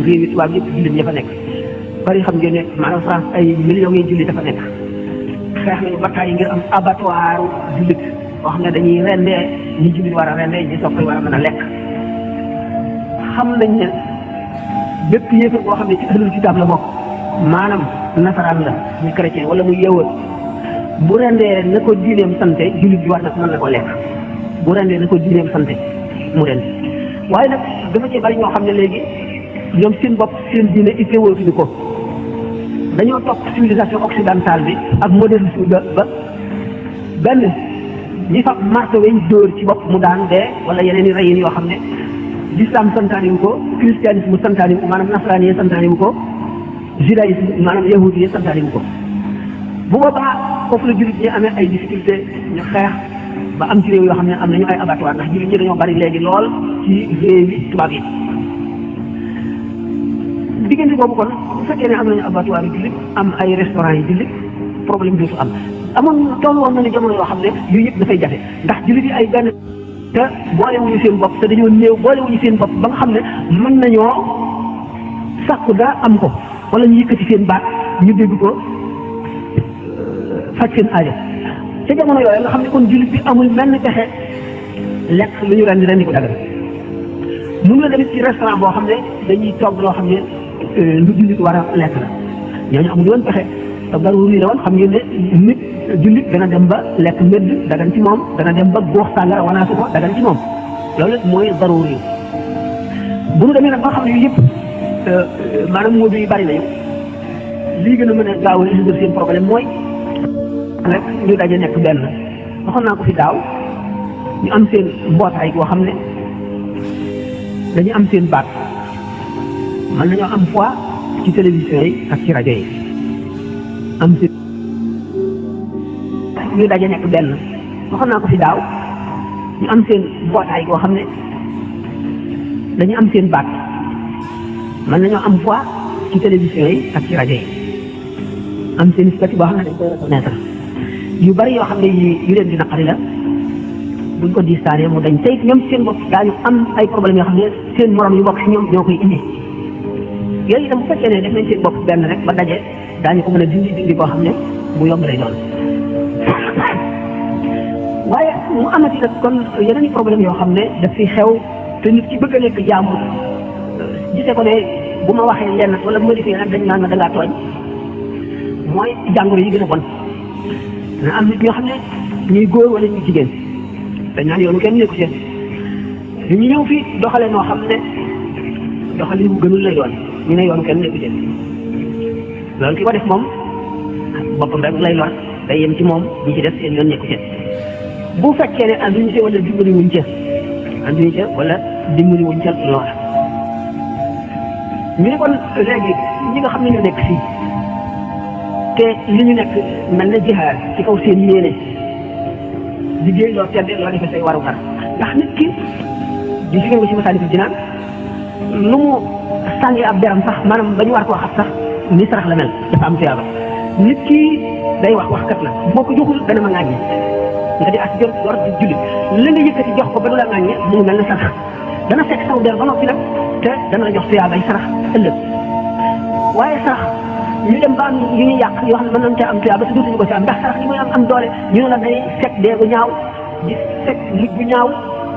réewi tubaab yëpp jullit ña fa nekk bari xam ngeen ne maanaam France ay millions yi jullit dafa nekk xeex nañu bataay yi ngir am abattoir jullit boo xam ne dañuy rendee ñi jullit war a rendee ñi soppay war a mën a lekk xam nañ ne bépp yéefar boo xam ne ci ahlul kitaab la bokk maanaam nasaraan la muy chrétien wala muy yëwat bu rendee na ko diineem sante jullit bi war na mën na ko lekk bu rendee na ko diineem sante mu rend waaye nag dafa ci bari ñoo xam ne léegi ñoom seen bopp seen diine itteewootuñu ko dañoo topp civilisation occidentale bi ak modernisme ba benn ñi fa marto weñ dóor ci bopp mu daan dee wala yeneen i reyin yoo xam ne l'islam santaani wu ko christianisme santaani wu ko maanaam nasaraan yi santaani wu ko judaïsme maanaam yahudi yi santaani wu ko bu boobaa foofu la jullit ñi amee ay difficulté ñu xeex ba am ci réew yoo xam ne am nañu ay abattoir ndax jullit ñi dañoo bari léegi lool ci réew yi tubaab yi diggante boobu kon bu fekkee ne am nañu abattoir yi jullit am ay restaurant yi jullit problème dootu am amoon toll woon na ne jamono yoo xam ne yooyu yëpp dafay jafe ndax jullit yi ay benn te boolewuñu seen bopp te dañoo néew boolewuñu seen bopp ba nga xam ne mën nañoo sàkku dara am ko wala ñu yëkkati seen baat ñu dégg ko faj seen aajo ca jamono yooyu nga xam ne kon jullit bi amul benn pexe lekk lu ñu rendi ko dagal mun la demit ci restaurant boo xam ne dañuy togg loo xam ne lu jullit war a lekk la ñooñu amul woon pexe te daruri la woon xam ngeen ne nit jullit dana dem ba lekk mbedd dagan ci moom dana dem ba góox sàngara wanaasu ko dagan ci moom loolu mooy daruri bu nu demee nag ba xam ne yu yëpp maanaam moo yi bari nañu lii gën a mën a gaaw a résoudre seen problème mooy rek ñu daje nekk benn waxoon naa ko fi daaw ñu am seen mbootaay boo xam ne dañu am seen baat mën nañoo am fois ci télévision yi ak ci rajo yi am seen ñu daje nekk benn waxoon naa ko fi daaw ñu am seen mbootaay boo xam ne dañu am seen baat mën nañoo am fois ci télévision yi ak ci rajo yi am seen statut boo xam ne dañ koy reconnaître yu bari yoo xam ne yu leen di naqari la buñ ko distaanee mu dañ tey ñoom seen bopp daañu am ay problème yoo xam ne seen morom yu bokk si ñoom ñoo koy indi yooyu itam bu fekkee ne def nañ seen bopp benn rek ba daje daañu ko mën a dindi boo xam ne bu yomb lay doon waaye mu amati nag kon yeneen i problème yoo xam ne daf fi xew te nit ki bëgg a nekk jàmbur gisee ko ne bu ma waxee lenn wala bu ma defee nag dañ naan ma da ngaa tooñ mooy jàngoro yi gën a bon dana am nit ñoo xam ne ñuy góor wala ñuy jigéen dañ naan yoonu kenn nekku seen ñu ñëw fi doxale noo xam ne doxali bu gënul lay doon ñu ne yoonu kenn nekku seen loolu ki ko def moom boppam rek lay lor day yem ci moom ñi ci def seen yoon nekku seen bu fekkee ne anduñu ca wala dimbali wuñ ca anduñu ca wala dimbali wuñ ca loola ñu ne kon léegi ñi nga xam ne ñu nekk fii te li ñu nekk mel na jihaad ci kaw seen yéene liggéey loo tedd loo defee say warugar ndax nit ki di si nga ci Masaalikul Jinaan lu mu sàngi ab deram sax maanaam ba ñu war koo xam sax ni sarax la mel dafa am tuyaaba nit ki day waxkat la boo ko joxul dana ma ŋàññi nga di as jot war di julli la nga yëkkati jox ko ba du la ŋàññe mu ngi mel ne sarax dana fekk saw der ba noppi nag te dana la jox tuyaabay sarax ëllëg waaye sarax ñu dem ba am yu ñuy yàq yoo xam ne mën nañ caa am tuyaaba te dootuñu ko ci am ndax sarax li muy am doole ñu ne la day fekk dee bu ñaaw di fekk lig bu ñaaw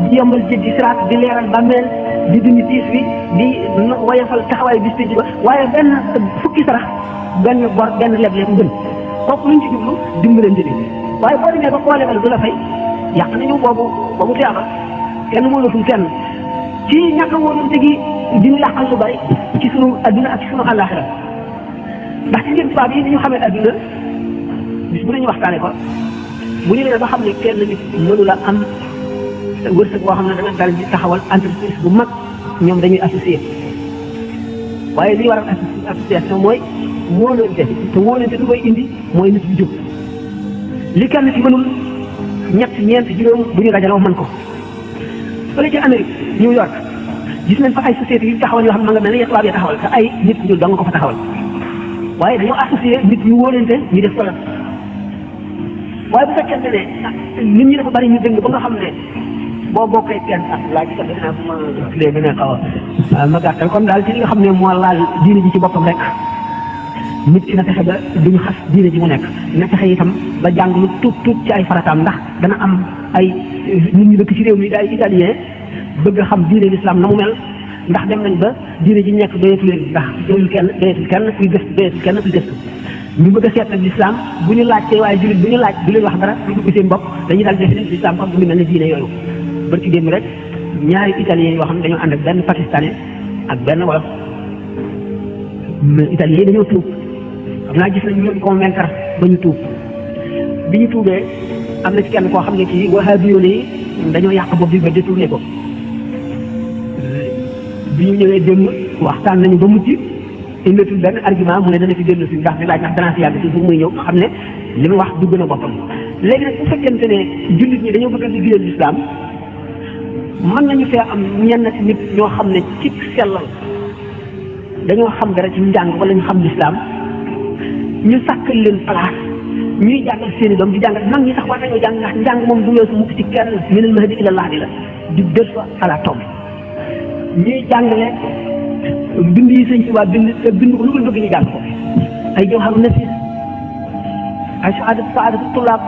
di yombal jéggi siraat di leeral bàmmeel di dindi tiis bi di woyofal taxawaay bis bi ba waaye benn fukki sarax benn bor benn leble ngën kooku luñ ci jublu dimbalante bi waaye boo demee ba koo lebal du la fay yàq nañu boobu tuyaaba kenn mënatul kenn ci ñàkk a wóorante gi dina yàqal lu bari ci sunu adduna ak ci sunu àllaaxira ndax ci ngeen tubaab yi ni ñu xamee adduna bis bu nañu waxtaane ko bu ñu nee ba xam ne kenn nit mënu la am wërsëg boo xam ne dana dal di taxawal entreprise bu mag ñoom dañuy associé waaye li waral association mooy wóolante te wóolante du koy indi mooy nit bu jóg li kenn ci mënul ñett ñeent juróom bu ñu dajaloo mën ko fële ci Amérique New York gis nañ fa ay sociétés yu taxawal yoo xam ne ma nga mel ne tubaab yi taxawal te ay nit ñu dong ko fa taxawal waaye dañoo associé nit ñu wóolante ñu def ko la waaye bu fekkente ne nit ñi dafa bari ñu dëng ba nga xam ne boo bokkee kenn ak laaj sax def naa bu ma tuddee gën a xaw a ma gàttal kon daal ci li nga xam ne moo laal diine ji ci boppam rek nit ki na fexe ba duñu xas diine ji mu nekk na fexe itam ba jàng lu tuut ci ay farataam ndax dana am ay nit ñu dëkk ci réew mi ay italien bëgg a xam diine l'islam na mu mel ndax dem nañ ba diine ji nekk doyetu leen ndax doyul kenn kuy gëstu doyetul kenn kuy gëstu ñu bëgg a seet nag l'islam bu ñu laajtee waaye jullit bu ñu laaj du leen wax dara du dugg seen bopp dañuy daal def l'islam comme bu ñu mel ne diine yooyu barki démb rek ñaari italien yoo xam ne dañoo ànd ak benn pakistanais ak benn wolof italien yi dañoo tuub xam naa gis nañ ñoom convaincre ba ñu tuub bi ñu tuubee am na ci kenn koo xam ne ci wahabiyoon yi dañoo yàq bopp bi ba détourné ko bi ñu ñëwee démb waxtaan nañu ba mujj indatul benn argument mu ne dana fi dellu si ndax di laaj ndax danaa si yàgg si fu muy ñëw xam ne li mu wax dugg na boppam léegi nag bu fekkente ne jullit ñi dañoo bëgg a liggéeyal lislaam mën nañu fee am ñenn nit ñoo xam ne ci sellal dañoo xam dara ci njàng wala ñu xam lislaam ñu sàkkal leen place ñuy jàngal seen i doom di jàngal mag ñi sax war nañoo jàng ndax njàng moom du weesu mukk ci kenn minal mahdi ila lahdi la di del fa à la tombe ñuy jàngale bind yi sëñ Tuubaa bind te bind ko lu ko bëgg ñu jàng ko ay jawharu nafis ay saadatu tulaab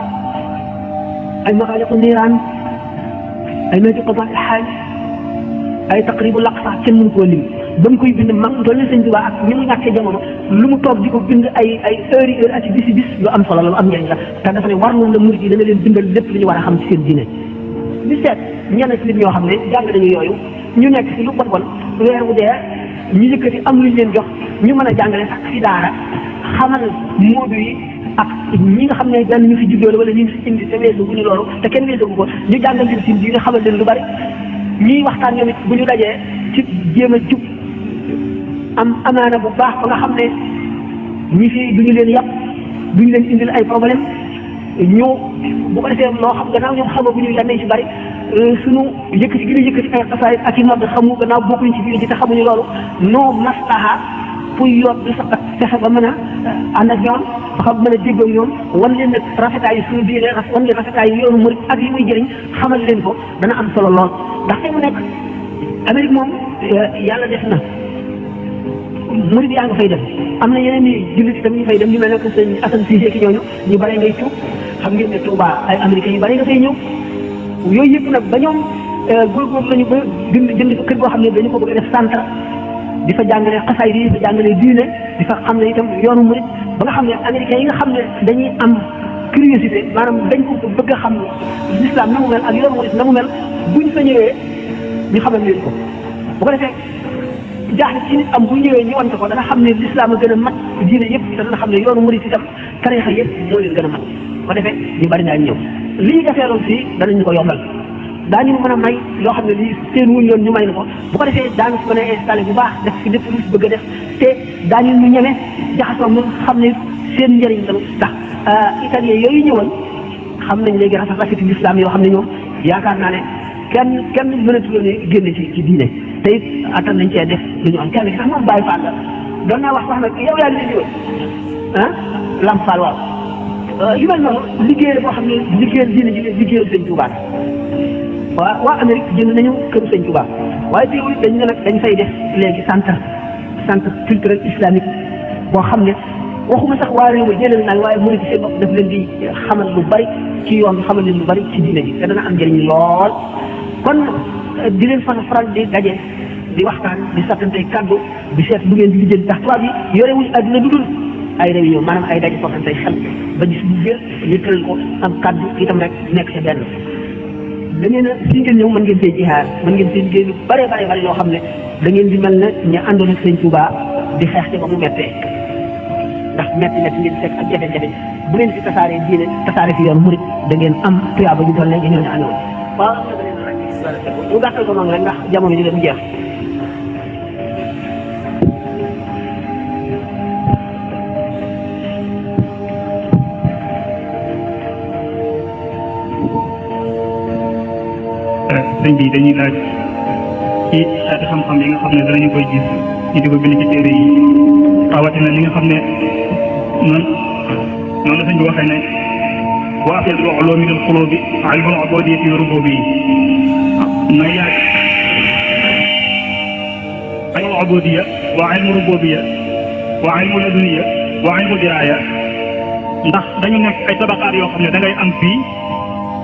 ay maxaaliqu niiraan ay mati qadaa il xaaj ay taqribul aqsa kenn mënu koo lim ba mu koy bind mag doon na sëñ Tuubaa ak ni mu ñàkkee jamono lu mu toog di ko bind ay heures yi heure ak bisi bis lu am solo la lu am njëriñ la te dafa ne war noonu la murid yi dana leen bindal lépp li ñu war a xam ci seen diine di seet ñenn ci nit ñoo xam ne jàng nañu yooyu ñu nekk ci lu bon bon weer wu dee ñu yëkkati am luñ leen jox ñu mën a jàngale sax ci daara xamal moodu yi ak ñi nga xam ne benn ñu fi juddoo wala ñu fi indi te weesu bu ñu loolu te kenn weesu ko ñu jàngal leen seen diine xamal leen lu bari ñuy waxtaan ñoom it bu ñu dajee ci jéem a jub am amaana bu baax ba nga xam ne ñi fi duñu leen yàpp duñu leen indil ay problème ñu bu ko defee loo xam gannaaw ñoom xamaguñu yenn ci bari suñu yëkkati gi ñu yëkkati ay xasaay ak i nodd xamu gannaaw bokkuñ ci biir ji te xamuñu loolu noo maslaha pour yoon du sax fexe ba mën a ànd ak ñoom ba xam mën a déggoo ñoom wan leen nag rafetaayu suñu diine wan leen rafetaayu yoonu murid ak li muy jëriñ xamal leen ko dana am solo lool ndax fi mu nekk Amérique moom yàlla def na murid yaa nga fay dem am na yeneen i jullit itam ñu fay dem ñu mel ne que sëñ Assane Cissé ki ñooñu ñu bare ngay tuub xam ngeen ne Touba ay américains yu bare nga fay ñëw yooyu yëpp nag ba ñoom góorgóorlu lañu ba jënd ko kër goo xam ne dañu ko bëgg a def centre di fa jàngale xasaay di fa jàngale diine di fa xam ne itam yoonu murid ba nga xam ne américains yi nga xam ne dañuy am curiosité maanaam dañ ko bëgg a xam l'islam na mu mel ak yoonu murid na mu mel buñ fa ñëwee ñu xamal leen ko bu ko defee jaaxle ci nit am bu ñëwee ñu wante ko dana xam ne l'islam a gën a mat diine yëpp te dana xam ne yoonu murid itam tarixa yëpp moo leen gën a mat bu ko defee ñu bari naa ñëw li ñu defee loolu fii danañu ko yombal daañu mën a may loo xam ne lii seen wuñ yoon ñu may na ko bu ko defee daañu fi mën a installé bu baax def fi lépp lu fi bëgg a def te daañu ñu ñeme jaxasoo moom xam ne seen njëriñ la ndax italien yooyu ñëwoon xam nañ léegi rafeti l'islam yoo xam ne ñoom yaakaar naa ne kenn mënatu la ne génne ci diine te it attan nañ cee def lu ñu am kenn ki sax moom bàyyi Fall la doon naa wax nag yow yaa ngi leen di Lamp Fall waaw yu mel noonu liggéey la boo xam ne liggéeyal diine ji liggéeyal sëñ Touba waa Amérique jënd nañu këru sëñ Touba waaye teewul dañ ne nag dañ fay def léegi centre culturel islamique boo xam ne waxuma sax waa réew mi jëlal naag waaye murid seen bopp daf leen di xamal lu bari ci yoon bi xamal leen lu bari ci diine ji te dana am njëriñ lool kon di leen faral di daje di waxtaan di sattante kaddu di seet bu ngeen di lijjanti ndax tubaab yi yorewuñ àdduna lu dul ay réunion maanaam ay daje soxante xel ba gis bu jël ñu tëral ko am kaddu itam rek nekk ca benn da ngeen a si ngeen ñëw mën ngeen fee jihaar mën ngeen fee liggéey lu bare loo xam ne da ngeen di mel ne ña àndoon ak sëñ Touba di xeex ci ba mu mettee ndax metti ngeen fekk ak jafe-jafe bu leen fi tasaaree diine tasaare fi yoon murit da ngeen am tuyaaba ju doon ne ñoo ñu àndoon waaw ñu gàttal ko noonu rek ndax jamono ji mu jeex sëñ bi dañuy laaj ci xeeti xam-xam yi nga xam ne danañu koy gis ñu di ko bind ci téere yi rawatina li nga xam ne noonu la sëñ bi waxee ne wa afdalul ulumi lil qulubi ilmul ubudiyyati wa rububiyya may laaj ilmul ubudiyya wa ilmu rububiyya wa ilmu laduniyya wa ilmu diraya ndax dañu nekk ay tabaqaat yoo xam ne da ngay am bii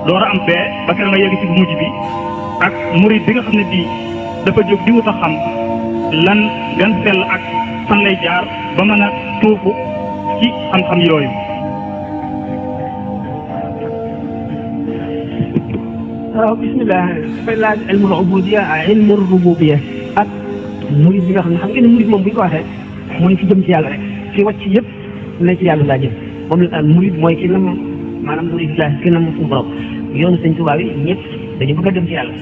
door a am bee ba kër nga yegg ci mujj bi ak murid bi nga xam ne bii dafa jóg di wut a xam lan gan sell ak fan lay jaar ba mën a tuufu ci xam-xam yooyu. waaw bismillah dafay laaj ilmul ubudiyya ak ilmul rububiyya ak murid bi nga xam ne xam ngeen ne murid moom bu ñu ko waxee mooy ci jëm ci yàlla rek ci wàcc yëpp ne ci yàlla laa jëm moom la murid mooy ki nam maanaam murid la ki nam suñu borom yoonu sëñ Tuubaa yi ñëpp dañu bëgg a dem ci yàlla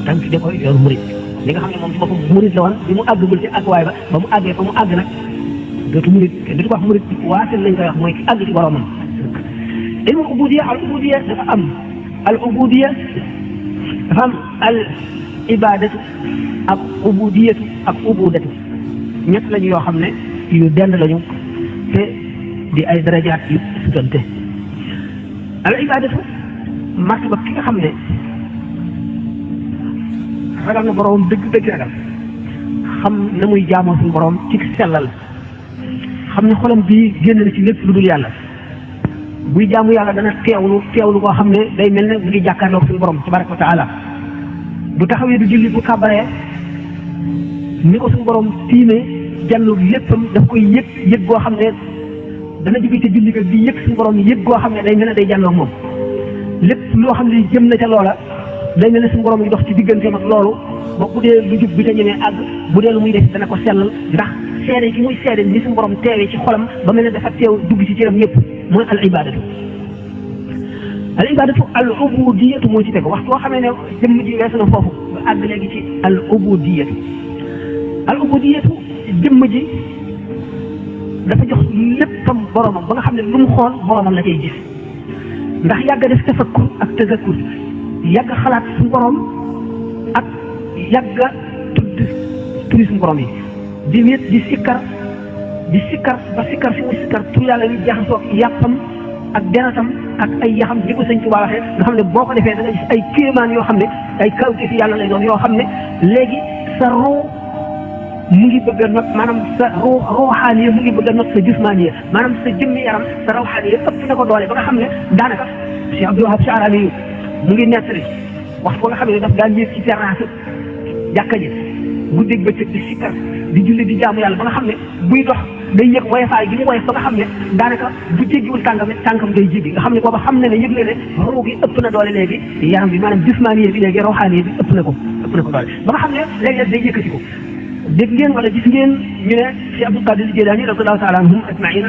tànk de koy yoonu murid li nga xam ne moom ci boppam murid la woon bi mu àggagul ci àgguwaay ba mu àggee fa mu àgg nag dootu murid kenn dootu ko wax murid waasil lañ koy wax mooy ki àgg ci boromam. ilmul ubudiyya al ubudiyya dafa am al ubudiyya dafa am al ibadatu ak ubudiyatu ak ubudatu ñett lañu yoo xam ne yu dend lañu te di ay darajaat yu sutante. al ibadatu martaba ki nga xam ne ragal na borom dëgg ragal xam na muy jaamoo suñu borom ci sellal xam ne xolam bii génn na ci lépp lu dul yàlla buy jaamu yàlla dana teewlu koo xam ne day mel ne mu ngi jàkkaarloog suñu borom tabaraka wa taala bu taxawee du julli bu kàbbaree ni ko suñu borom tiimee jàllu léppam daf koy yëg goo xam ne dana jóge ca julli ga di yëg suñu borom yëg goo xam ne day mel ne day jàlloog moom lépp loo xam ne jëm na ca loola day mel ne suñu borom yi dox ci digganteem ak loolu ba bu dee lu jub bi te ñemee àgg bu dee lu muy def dana ko sellal ndax seede gi muy seede ni suñu borom teewee ci xolam ba mel ne dafa teew dugg ci cëram yëpp mooy al ibadatu al ubudiyatu moo ci tegu wax boo xamee ne jëmm ji weesu na foofu ba àgg léegi ci al ubudiyatu jëmm ji dafa jox léppam boromam ba nga xam ne lu mu xool boromam la cay gis ndax yàgg def tafakkur ak tazakkur yàgg xalaat suñu borom ak yàgg turi suñu borom yi di wéet di sikkar ba sikkar fi muy sikkar tur yàlla yi jaxasoo yàppam ak deretam ak ay yaxam di ko sëñ Tuubaa waxee nga xam ne boo ko defee da nga gis ay kéemaan yoo xam ne ay kawte fi yàlla lay doon yoo xam ne léegi sa ruu mu ngi bëgg a not maanaam sa ruuxaaniya mu ngi bëgg a not sa jismaaniya maanaam sa jëmmi yaram sa rawxaaniya ëpp na ko doole ba nga xam ne daanaka Cheikh Abdou Wahab Sha'rani yu mu ngi nettali waxtu ba nga xam ne daf daan yéeg ci terrasse jàkka ji guddeeg bëccëg di sikkar di julli di jaamu yàlla ba nga xam ne buy dox day yëg woyofaay gi mu woyof ba nga xam ne daanaka bu jéggiwul tànkam day jéggi nga xam ne booba xam ne yëg na ne ruu gi ëpp na doole léegi yaram bi maanaam jismaaniya bi léegi rawxaaniya bi ëpp na ko doole ba nga xam ne léegi day yëkkati ko dégg ngeen wala gis ngeen ñu ne si Abdul Qadir Jilaani radiyallahu taala anhum ajmaina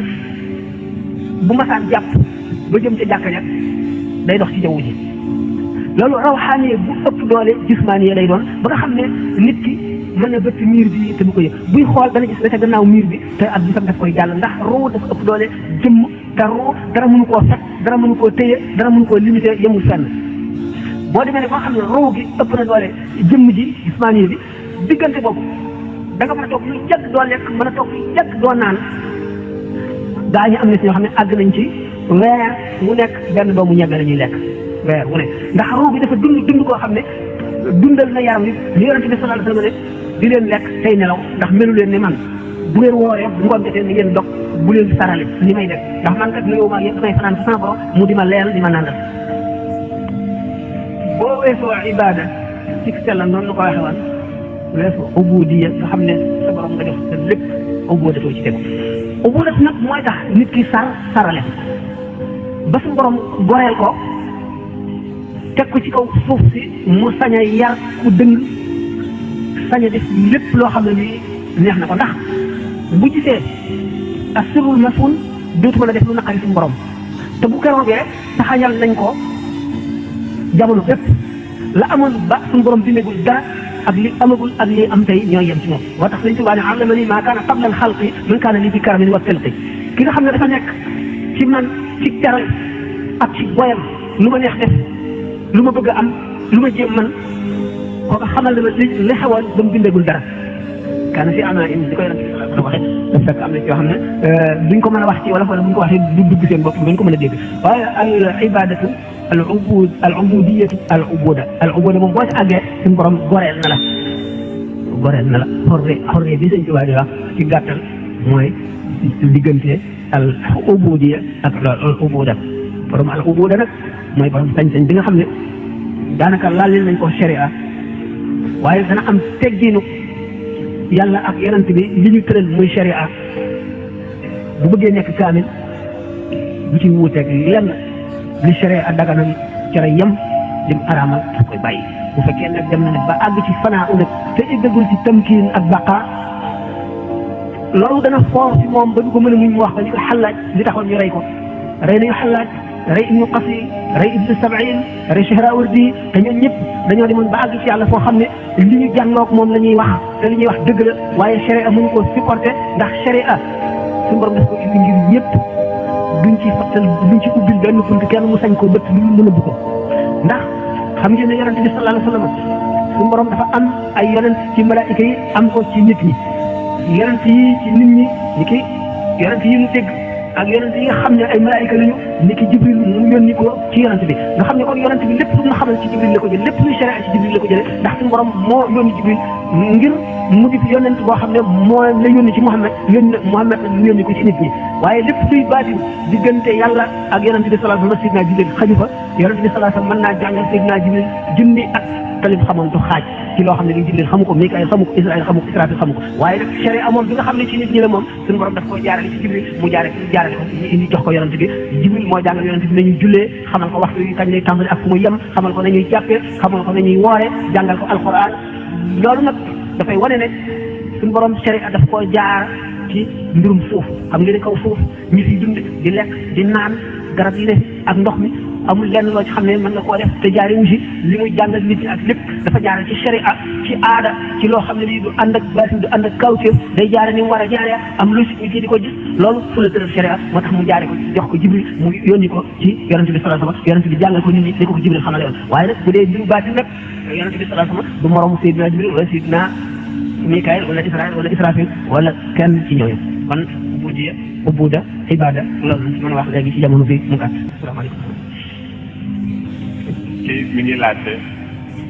bu masaan jàpp ba jëm ca jàkka ja day dox ci jaww ji loolu rawxaaniya bu ëpp doole jismaaniya lay doon ba nga xam ne nit ki mën na bëtt miir bi te du ko yëg buy xool dana gis la ca gannaaw miir bi te at bi tam daf koy jàll ndax ruu dafa ëpp doole jëmm te ruu dara mënu koo fekk dara mënu koo téye dara mënu koo limité yemul fenn boo demee ne ba nga xam ne ruu gi ëpp na doole jëmm ji jismaaniya bi diggante boobu da nga mën a toog lu jàkk doo lekk mën a toog lu jàkk doo naan gaa ñi am na si ñoo xam ne àgg nañ ci weer mu nekk benn doomu ñebe la ñuy lekk weer wu nekk ndax ruu bi dafa dund koo xam ne dundal na yaram bi li yonente bi sallallahu alayhi wa sallam ne di leen lekk tey nelaw ndax melu leen ne man bu ngeen wooree bu ngoon jotee ni ngeen dog bu leen sarale li may def ndax man kat nuyoo maa yëpp damay fanaan sa sama borom mu di ma leel di ma nandal boo weesoo ibada ci sellal noonu la ko waxee woon weesu ubudiya nga xam ne sa borom nga def sa lépp ubudatoo ci tegu ubudat nag mooy tax nit ki sarale ba su borom goreel ko teg ko ci kaw suuf si mu sañ a yar ku dëng sañ a def lépp loo xam ne nii neex na ko ndax bu gisee asirul masun dootu mën a def lu naqari suñu borom te bu keroogee taxañal nañ ko jamono bépp la amoon ba suñu borom bindagul dara ak li amagul ak li am tey ñooy yem ci moom moo tax Sëñ Tuubaa ne allama ni maa kaana qabla al-xalqi man kaana li bi karamin wa xilqi ki nga xam ne dafa nekk ci man ci teral ak ci boyam lu ma neex def lu ma bëgg a am lu ma jéem man kooku xamal na ma li xewoon ba mu bindagul dara kaana fi ama in di ko yonent bi sallallahu alayhi wa sallam waxee fekk am na ci yoo xam ne duñ ko mën a wax ci wala buñ ko waxee du dugg seen bopp duñ ko mën a dégg waaye al ibadatu al ubudiyatu al ubuda moom boo ci àggee suñu borom goreel na la xorre bi sëñ Tuubaa di wax ci gàttal mooy diggante al ubudiya ak al ubuda borom al ubuda nag mooy borom sañ-sañ bi nga xam ne daanaka laal nañ ko sharia waaye dana am teggiinu yàlla ak yonent bi li ñu tëral muy sharia bu bëggee nekk kaamil bu ci wuuteeg lenn li sharia daganal ca yem lim araamal daf koy bàyyi bu fekkee nag dem na nag ba àgg ci fanaa nag te eggagul ci tamkiin ak baqa loolu dana foor ci moom ba du ko mën a muñ mu wax ba ñu ko xallaaj li taxoon ñu rey ko rey nañu xallaaj rey ibnu qasi rey ibnu sabain rey Shahrawardi te ñoom ñëpp dañoo demoon ba àgg ci yàlla foo xam ne li ñu jànloog moom la ñuy wax te li ñuy wax dëgg la waaye sharia mënu ko supporter ndax sharia suñu borom daf ko indi ngir ñëpp duñ ci fattal duñ ci ubbil benn bunt kenn mu sañ ko bët lu mu mën a bu ko ndax xam ngeen ne yonent bi sallallahu alayhi wa sallam suñu borom dafa am ay yonent ci malaayika yi am ko ci nit ñi yonent yi ci nit ñi ni ki yonent yi ñu dégg ak yonent yi nga xam ne ay malaayika lañu ni ki Jibril mu yónni ko ci yonent bi nga xam ne kon yonent bi lépp lu nga xamal ci Jibril la ko jël lépp luy sharia ci Jibril la ko jëlee ndax suñu borom moo yónni Jibril ngir mu di yonent boo xam ne moo la yónni ci Muhammad mu yónni ko ci nit ñi waaye lépp luy baatin diggante yàlla ak yonent bi sallallahu alayhi wa sallam Seydina Jibril xaju fa yonent bi sallallahu alayhi wa sallam mën naa jàngal Seydina Jibril junni at talim xamoon du xaaj ci loo xam ne li Jibril xamu ko Mikaayil xamu ko Israël xamu ko Israfil xamu ko waaye nag sharia moom bi nga xam ne ci nit ñi la moom suñu borom daf koo jaarale ci Jibril mu jaarale ko ñu indi jox ko yonent bi Jibril moo jàngal yonent bi nañuy jullee xamal ko waxtu yi kañ lay tàmbali ak fu muy yem xamal ko nañuy jàppee xamal ko nañuy woore jàngal ko alquran loolu nag dafay wane ne suñu borom sharia daf koo jaar ci mbirum suuf xam nga ne kaw suuf ñi fi dund di lekk di naan garab yi ne ak ndox mi amul lenn loo ci xam ne mën nga koo def te jaaree wu si li muy jàngal nit ñi ak lépp dafa jaare ci sharia ci aada ci loo xam ne lii du ànd ak baatin du ànd ak kawteef day jaare ni mu war a jaaree am lu si ñu di ko gis loolu fu la tëral sharia moo tax mu jaare ko jox ko Jibril mu yónni ko ci yonent bi sallallahu alayhi wasallam yonent bi jàngal ko nit ñi di ko Jibril xamale yoon waaye nag bu dee mbiru baatin nag yonent bi sallallahu alayhi wasallam du moromu Seydina Jibril wala Seydina Mikaayil wala Israël wala Israfil wala kenn ci ñooñu kon ubudiya ubuda ibada loolu lañ ci mën a wax léegi ci jamono bi mu gàtt asalaamaaleykum. kii mi ngi laajte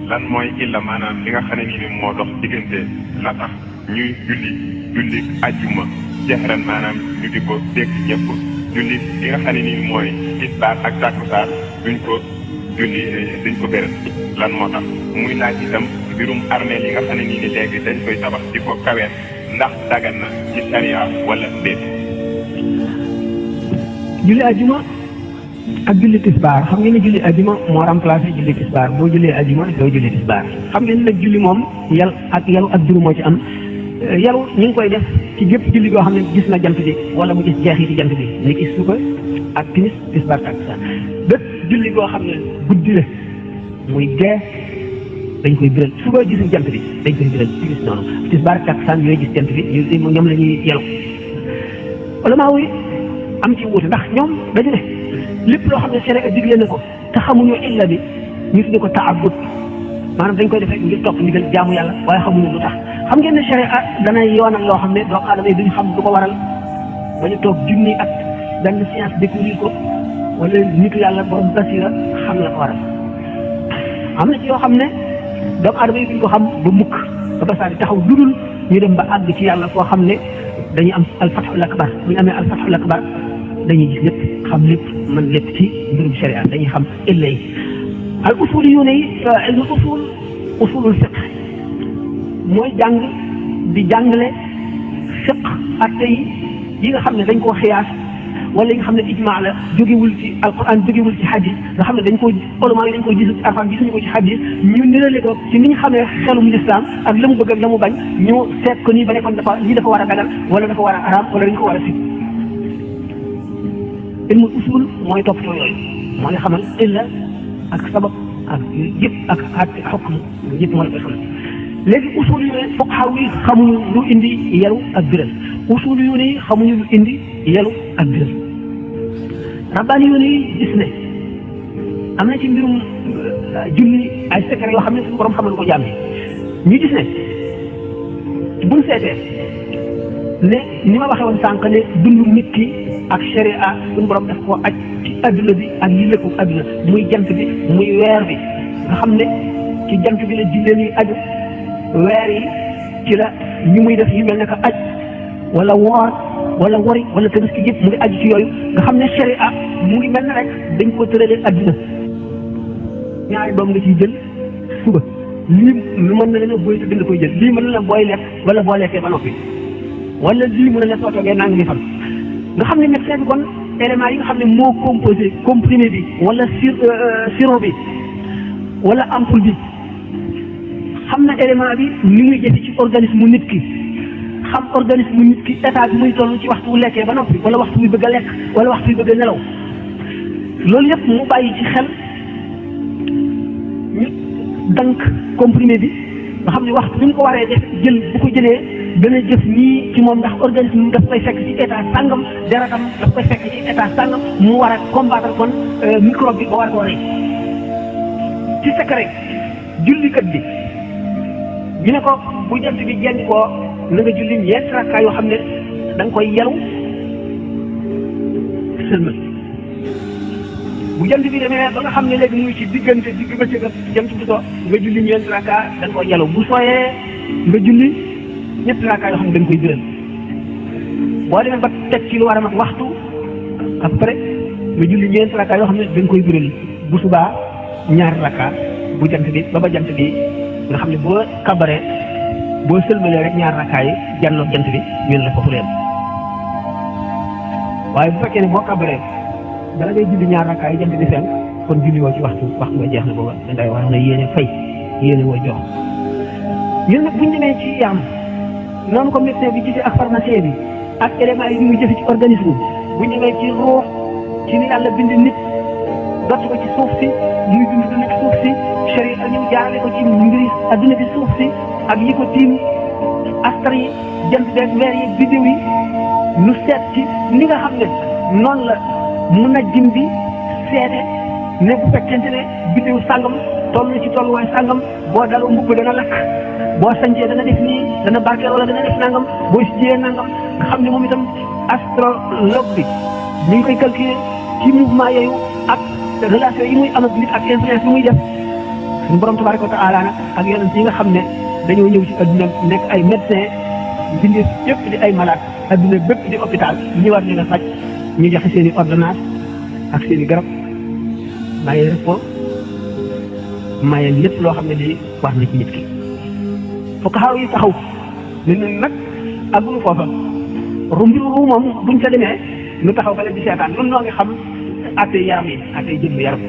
lan mooy illa maanaam li nga xam ne nii moo dox diggante la tax ñuy julli ajjuma jexran maanaam ñu di ko dégg ñëpp julli li nga xam ne nii mooy tisbaar ak takkusaan duñ ko béral lan moo tax muy laaj itam mbirum armeel yi nga xam ne nii léegi dañ koy tabax di ko kaween ndax dagan na ci sharia wala déet. julli ajjuma ak julli tisbaar xam ngeen ne julli ajjuma moo remplacé julli tisbaar boo jullee ajjuma doo julli tisbaar xam ngeen ne nag julli moom yalu ak duru moo ci am yalu ñu ngi koy def ci gépp julli goo xam ne gis na jant bi wala mu gis jeexiti jant bi ni ki suba ak timis tisbaar takkusaan bépp julli goo xam ne guddi la muy gee dañ koy biral suba gisul jant bi dañ koy biral timis noonu tisbaar takkusaan yooyu gis jant bi ñoom la ñuy yalu wala maa wuy am ci wuute ndax ñoom dañu ne lépp loo xam ne sharia digle na ko te xamuñu illa bi ñu tudde ko taabud maanaam dañ koy def rek ngir topp ndigal jaamu yàlla waaye xamuñu lu tax xam ngeen ne sharia danay yoonal loo xam ne doomu aadama yi duñu xam lu ko waral ba ñu toog junni at benn science découvrir ko wala nitu yàlla borom basira xam la ko waral am na ci yoo xam ne doomu aadama yi duñ ko xam ba mukk ba basaari taxaw ludul ñu dem ba àgg ci yàlla foo xam ne dañuy am alfathul akbar bu ñu amee alfathul akbar dañuy gis lépp xam lépp man lépp ci mbirum sharia dañuy xam illa yi al usul yu ne yi ilmu usulul fiq mooy jàng di jàngale fiq atte yi nga xam ne dañ koo xiyaas wala yi nga xam ne ijmaa la jógewul ci alquran jógewul ci hadis nga xam ne dañ koo ulama yi dañ koo gisul ci alquran gisuñu ko ci hadis ñu nirale ko ci ni ñu xamee xelum lislaam ak la mu bëgg ak la mu bañ ñu seet ko nii ba ne kon lii dafa war a dagal wala dafa war a araam wala dañ ko war a sib ilmu usul mooy toppatoo yooyu mooy xamal illa ak sabab ak yëpp ak àtte xukm yëpp moo la koy xam léegi usul yu ne fuqahaa yi xamuñu lu indi yalu ak biral usul yu ne xamuñu lu indi yalu ak biral rabbaani yu ne gis ne am na ci mbirum julli ay secret yoo xam ne suñu borom xamal ko jaam ñu gis ne buñ seetee ne ni ma waxee woon sànq ne dundu nit ki ak sharia suñu borom daf koo aj ci adduna bi ak yi lépp adduna muy jant bi muy weer bi nga xam ne ci jant bi la julleen yi aju weer yi ci la ñu muy def yu mel ne que aj wala woor wala wori wala tabaski yëpp mu ngi aju ci yooyu nga xam ne sharia mu ngi mel ne rek dañ ko tëralee adduna ñaari doom nga ciy jël suba lii mën na leen a booy tëdd nga koy jël lii mën na la booy lekk wala boo lekkee ba noppi wala lii mën na la soo toogee nang mi fan nga xam ne médecin bi kon éléments yi nga xam ne moo composé comprimé bi wala sirop bi wala ampoule bi xam na élément bi ni muy jëfe ci organisme nit ki xam organisme nit ki état bi muy toll ci waxtu wu lekkee ba noppi wala waxtu wi bëgg a lekk wala waxtu wi bëgg a nelaw loolu yëpp mu bàyyi ci xel ñu dank comprimé bi nga xam ne waxtu bi ñu ko waree def jël bu ko jëlee dana jëf nii ci moom ndax organisme daf koy fekk ci état sàngam deretam daf koy fekk ci état sàngam mu war a combattre kon microbe bi ba war koo rey ci secret jullikat bi ñu ne ko bu jant bi jenn koo na nga julli ñeenti rakkaa yoo xam ne da nga koy yelu sëlmal bu jant bi demee ba nga xam ne léegi muy ci diggante digg bëccëg ak jant bi soo nga julli ñeenti rakkaa da nga koy yelu bu sooyee nga julli ñetti rakkaa yoo xam ne da nga koy biral boo demee ba teg ci lu war a mat waxtu après nga julli ñeenti rakkaa yoo xam ne da nga koy biral bu subaa ñaari rakkaa bu jant bi ba jant bi nga xam ne boo kabaree boo sëlmalee rek ñaar rakkaa yi jànloog jant bi ñun la foofu leen waaye bu fekkee ne boo kabaree bala ngay julli ñaar rakkaa yi jant bi fenk kon julli woo ci waxtu ba jeex na booba dangay wax ne yéene fay yéene woo jox ñun nag buñ demee ci yaam noonu ko médecin bi gisee ak pharmacien bi ak éléments yi muy jëfe ci organisme buñ demee ci ruux ci ni yàlla bind nit dott ko ci suuf si muy dund dund ci suuf si chéri ak ñëw jaarale ko ci mbiri adduna bi suuf si ak yi ko tiim astar yi jant beeg weer yi biddiw yi nu seet ci ni nga xam ne noonu la mun a jim bi seete ne bu fekkente ne biddiw sàngam toll na ci tolluwaay sàngam boo daloo mbubb dana lakk boo sañcee dana def nii dana barkeel wala dana def nangam boo si jiyee nangam nga xam ne moom itam astrologue bi ñu ngi koy calculer ci mouvement yooyu ak relation yi muy am ak nit ak influence bi muy def suñu borom tabaraka wa taala nag ak yonent yi nga xam ne dañoo ñëw ci adduna nekk ay médecin bindee yëpp di ay malade adduna bépp di hôpital ñu war leen a faj ñu joxe seen i ordonnance ak seen i garab maye repos maye lépp loo xam ne lii war na ci nit ki fokk xaw yi taxaw ne ñun nag àggunu foofa rumbiru moom buñ ca demee nu taxaw fa leen di seetaan ñun noo ngi xam attey yaram yi attey jëmm yaram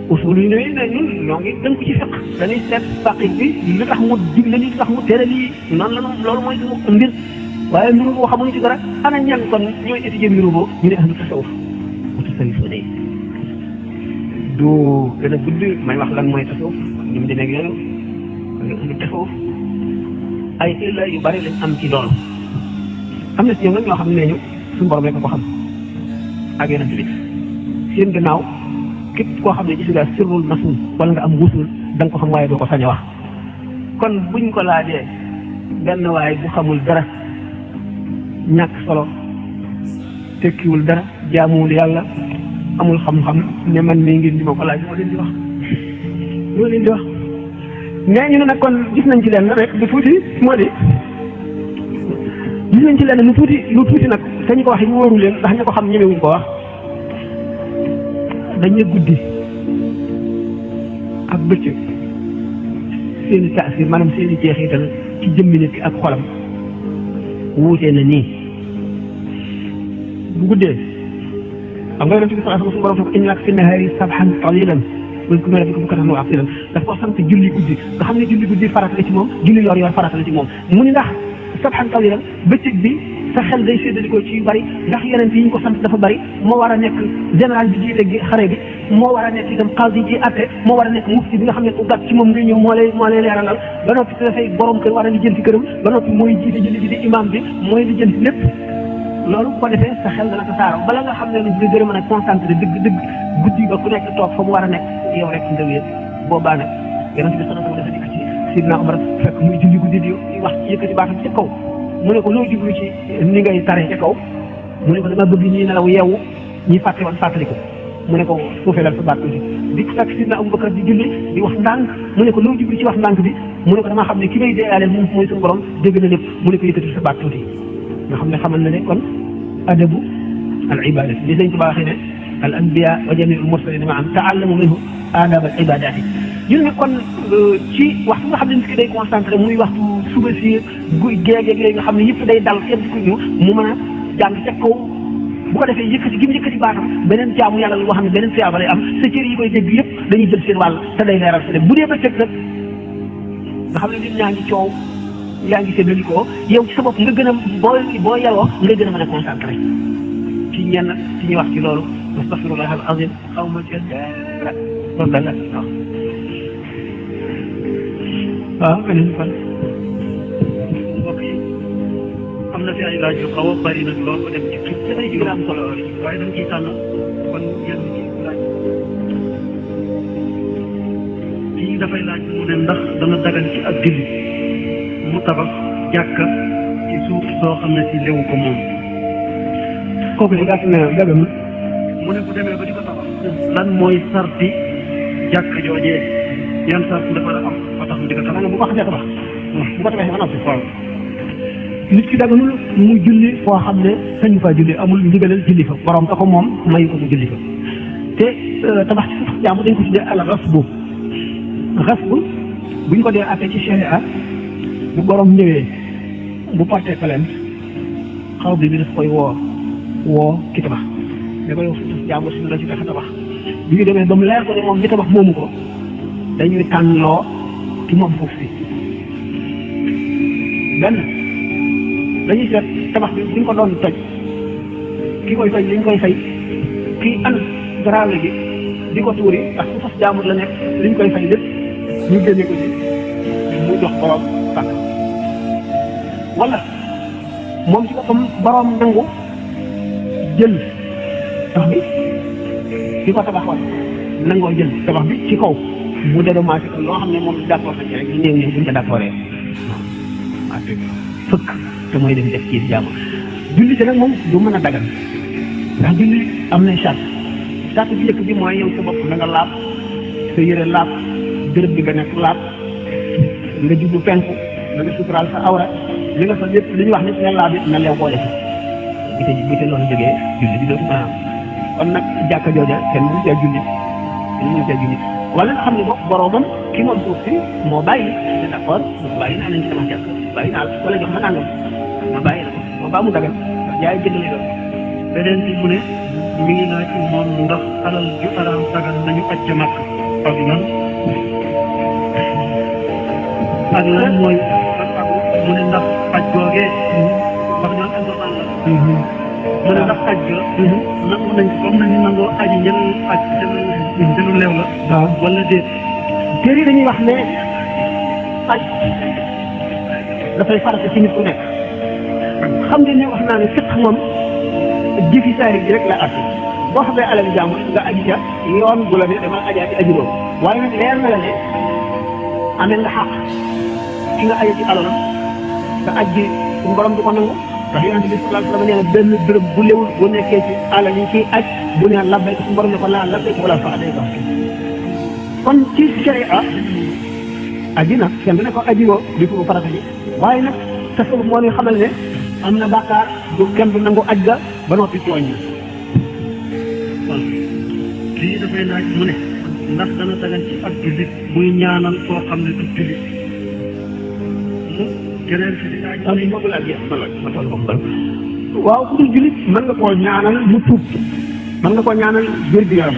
usul yi ne ñun noo ngi dënk ci fiq dañuy seet faqih bi lu tax mu digle lii lu tax mu tere lii noonu la loolu mooy suñu mbir waaye mbiru boo xamuñu ci dara ana ñan kon ñooy étudier mbiru boo ñu ne ahlu tasawuf mu tasawuf day du gën a gudd may wax lan mooy tasawuf ñu mu demee ak yooyu ahlu tasawuf ay illa yu bari lañ am ci loolu am na si ñoom nag ñoo xam ne ñu suñu borom rek ko xam ak yonent bi seen gannaaw képp koo xam ne gis nga sirrul masul wala nga am wusul da nga ko xam waaye doo ko sañ a wax kon buñ ko laajee benn waaye bu xamul dara ñàkk solo tekkiwul dara jaamuwul yàlla amul xam-xam ne man mii ngeen di ma ko laaj moo leen di wax nee ñu ne nag kon gis nañ ci leen rek du tuuti moo di gis nañ ci leen lu tuuti nag te ñu ko wax yi wóoru leen ndax ñu ko xam ñemewuñ ko wax dañuy guddi ak bëccëg seeni taasir maanaam seeni jeexital ci jëmmi nit ki ak xolam wuutee na nii bu guddee xam nga yonent bi sallallahu alayhi wa sallam suñu borom inna laka fi nahaari sabhan talilan wazkur rabbaka bukratan wa asilan daf ko sant julli guddi nga xam ne julli guddi farata la ci moom julli yor yor farata la ci moom mu ni ndax sabhan talilan bëccëg bi sa xel day séddalikoo ci yu bari ndax yeneen yi ñu ko sant dafa bari moo war a nekk général bi jiite xare bi moo war a nekk itam qadi ji atte moo war a nekk mufti bi nga xam ne ku gàtt ci moom ngay ñëw moo lay leeralal ba noppi dafay borom kër war a lijjanti këram ba noppi mooy jiite julli ji di imam bi mooy lijjanti lépp loolu bu ko defee sa xel dana ko saaroo bala nga xam ne ni nga gën a mën a concentré dëgg guddi ba ku nekk toog fa mu war a nekk yow rek nga wéet boobaa nag yonent bi sallallahu alayhi wa sallam dafa dikk ci Sidna Umar fekk muy julli guddi di wax ci yëkkati baatam ci kaw mu ne ko loo jublu ci ni ngay tare ci kaw mu ne ko dama bëgg ñi nelaw yeewu ñi fàtte woon fàttali ko mu ne ko suufeelal sa baat tuuti di fekk Sidna Abubakar di julli di wax ndànk mu ne ko loo jublu ci wax ndànk bi mu ne ko dama xam ne ki may deeyaaleel moom mooy suñu borom dégg na lépp mu ne ko yëkkati sa baat tuuti nga xam ne xamal na ne kon adabu al ibadat li sëñ Tuubaa waxee ne al anbiya wa jamiul mursalin ma am taallamu minhu adab al ibadati ñun ne kon ci waxtu nga xam ne nit ki day concentré muy waxtu suba si géeg yooyu nga xam ne yëpp day dal kenn ku ñu mu mën a jàng ca kaw bu ko defee yëkkati gi mu yëkkati baatam beneen jaamu yàlla boo xam ne beneen tuyaaba lay am sa cër yi koy dégg yëpp dañuy jël seen wàll te day leeral sa dem bu dee ba tëg nag nga xam ne nit ñaa ngi coow yaa ngi séddali ko yow ci sa bopp nga gën a boo yelloo nga gën a mën a concentré ci ñenn ci ñuy wax ci loolu astaghfirullah al azim xaw ma ci dara loolu da nga wax waaw beneen fan mbokk yi am na fi ay laaj yu xaw a bari nag lool ba dem ci tuuti te day gën a am solo waaye dañ ciy tànn kon yenn ci laaj kii dafay laaj mu ne ndax dana dagan ci ak julli mu tabax jàkka ci suuf soo xam ne si léwu ko moom kooku di gàtt na dagam mu ne bu demee ba di ko tabax lan mooy sarti jàkk joojee yan sart dafa la am ba tax mu di ko tabax bu ko xasee tabax bu ko tabaxee ba noppi waaw nit ki daganul mu julli foo xam ne sañu faa julli amul ndigalal julli fa borom ko moom mayu ko mu julli fa te tabax ci suuf jaamu dañ ko tuddee al rasbu rasbu buñ ko dee àtte ci sharia bu borom ñëwee bu porté plainte xaw bi daf koy woo ki tabax da koy wax suuf jaamu suñu la ci dafa tabax bi ñu demee ba mu leer ko ne moom bi tabax moomu ko dañuy tànnloo ki moom foofu si benn dañuy seet tabax bi buñ ko doon toj ki koy toj liñ koy fay kii an garaawle gi di ko tuuri ndax su fas jaamut la nekk liñ koy fay lépp ñu génne ko ci mu jox borom sàkk wala moom ci boppam borom nangu jël tabax bi ki ko tabax woon nangoo jël tabax bi ci kaw mu dédommagé ko loo xam ne moom d'accord na ci rek ñu néew ñëw buñ ko d'accordee waaw fëkk te mooy dem def ci jàmm julli te nag moom du mën a dagal ndax julli am na charte bi njëkk bi mooy yow sa bopp na nga laab sa yëre laab bërëb bi nga nekk laab nga jublu penku na nga suturaal sa awra li nga fa lépp li ñuy wax nit nga laab it na leew boole ci bi te loolu jógee julli bi dootu mën a am kon nag jàkka jooja kenn mënu cee julli wala nga xam ne bopp boroomam ki moom suuf si moo bàyyi c'est d'accord bàyyi naa nañ ci dama jàkk bàyyi naa la wala jox ma nangam ma bàyyi la ko moo baa mu dagal ndax jaay jënd lay doon beneen bi mu ne mi ngi laaj moom ndax alal ju araam dagal nañu aj ca màkk ak lan mooy mu ne ndax aj googee wax ñoom important la mu ne ndax aj ga nangu nañ comme nañu nangoo aji njël aj jëlu leew la wala déet téere yi dañuy wax ne aj dafay farata ci nit ku nekk xam nga ne wax naa ne fiq moom jëfi saari bi rek la atti boo xamee alal jàmm nga aji ca yoon bu la ne dama ajaati aji loolu waaye nag leer na la ne amee nga xaq ki nga aji ci alalam nga aj bi suñu borom du ko nangu ndax yonent bi sallallahu alayhi wa sallam nee na benn bërëb bu léwul bu nekkee ci alal yi ciy aj bu ne labbay suñu borom ne ko laa labbay wala fa day ko kon ci sharia aji nag kenn du ne ko aji woo di ko farata ji waaye nag tasawuf moo ñu xamal ne am na bàkkaar du kenn du nangu aj ga ba noppi tooñ na kon lii dafay laaj mu ne ndax dana dagan ci ak jullit muy ñaanal koo xam ne du jullit mu keneen si di laaj waaw ku dul jullit mën nga koo ñaanal mu tuub mën nga koo ñaanal wér gu yaram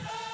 Yes,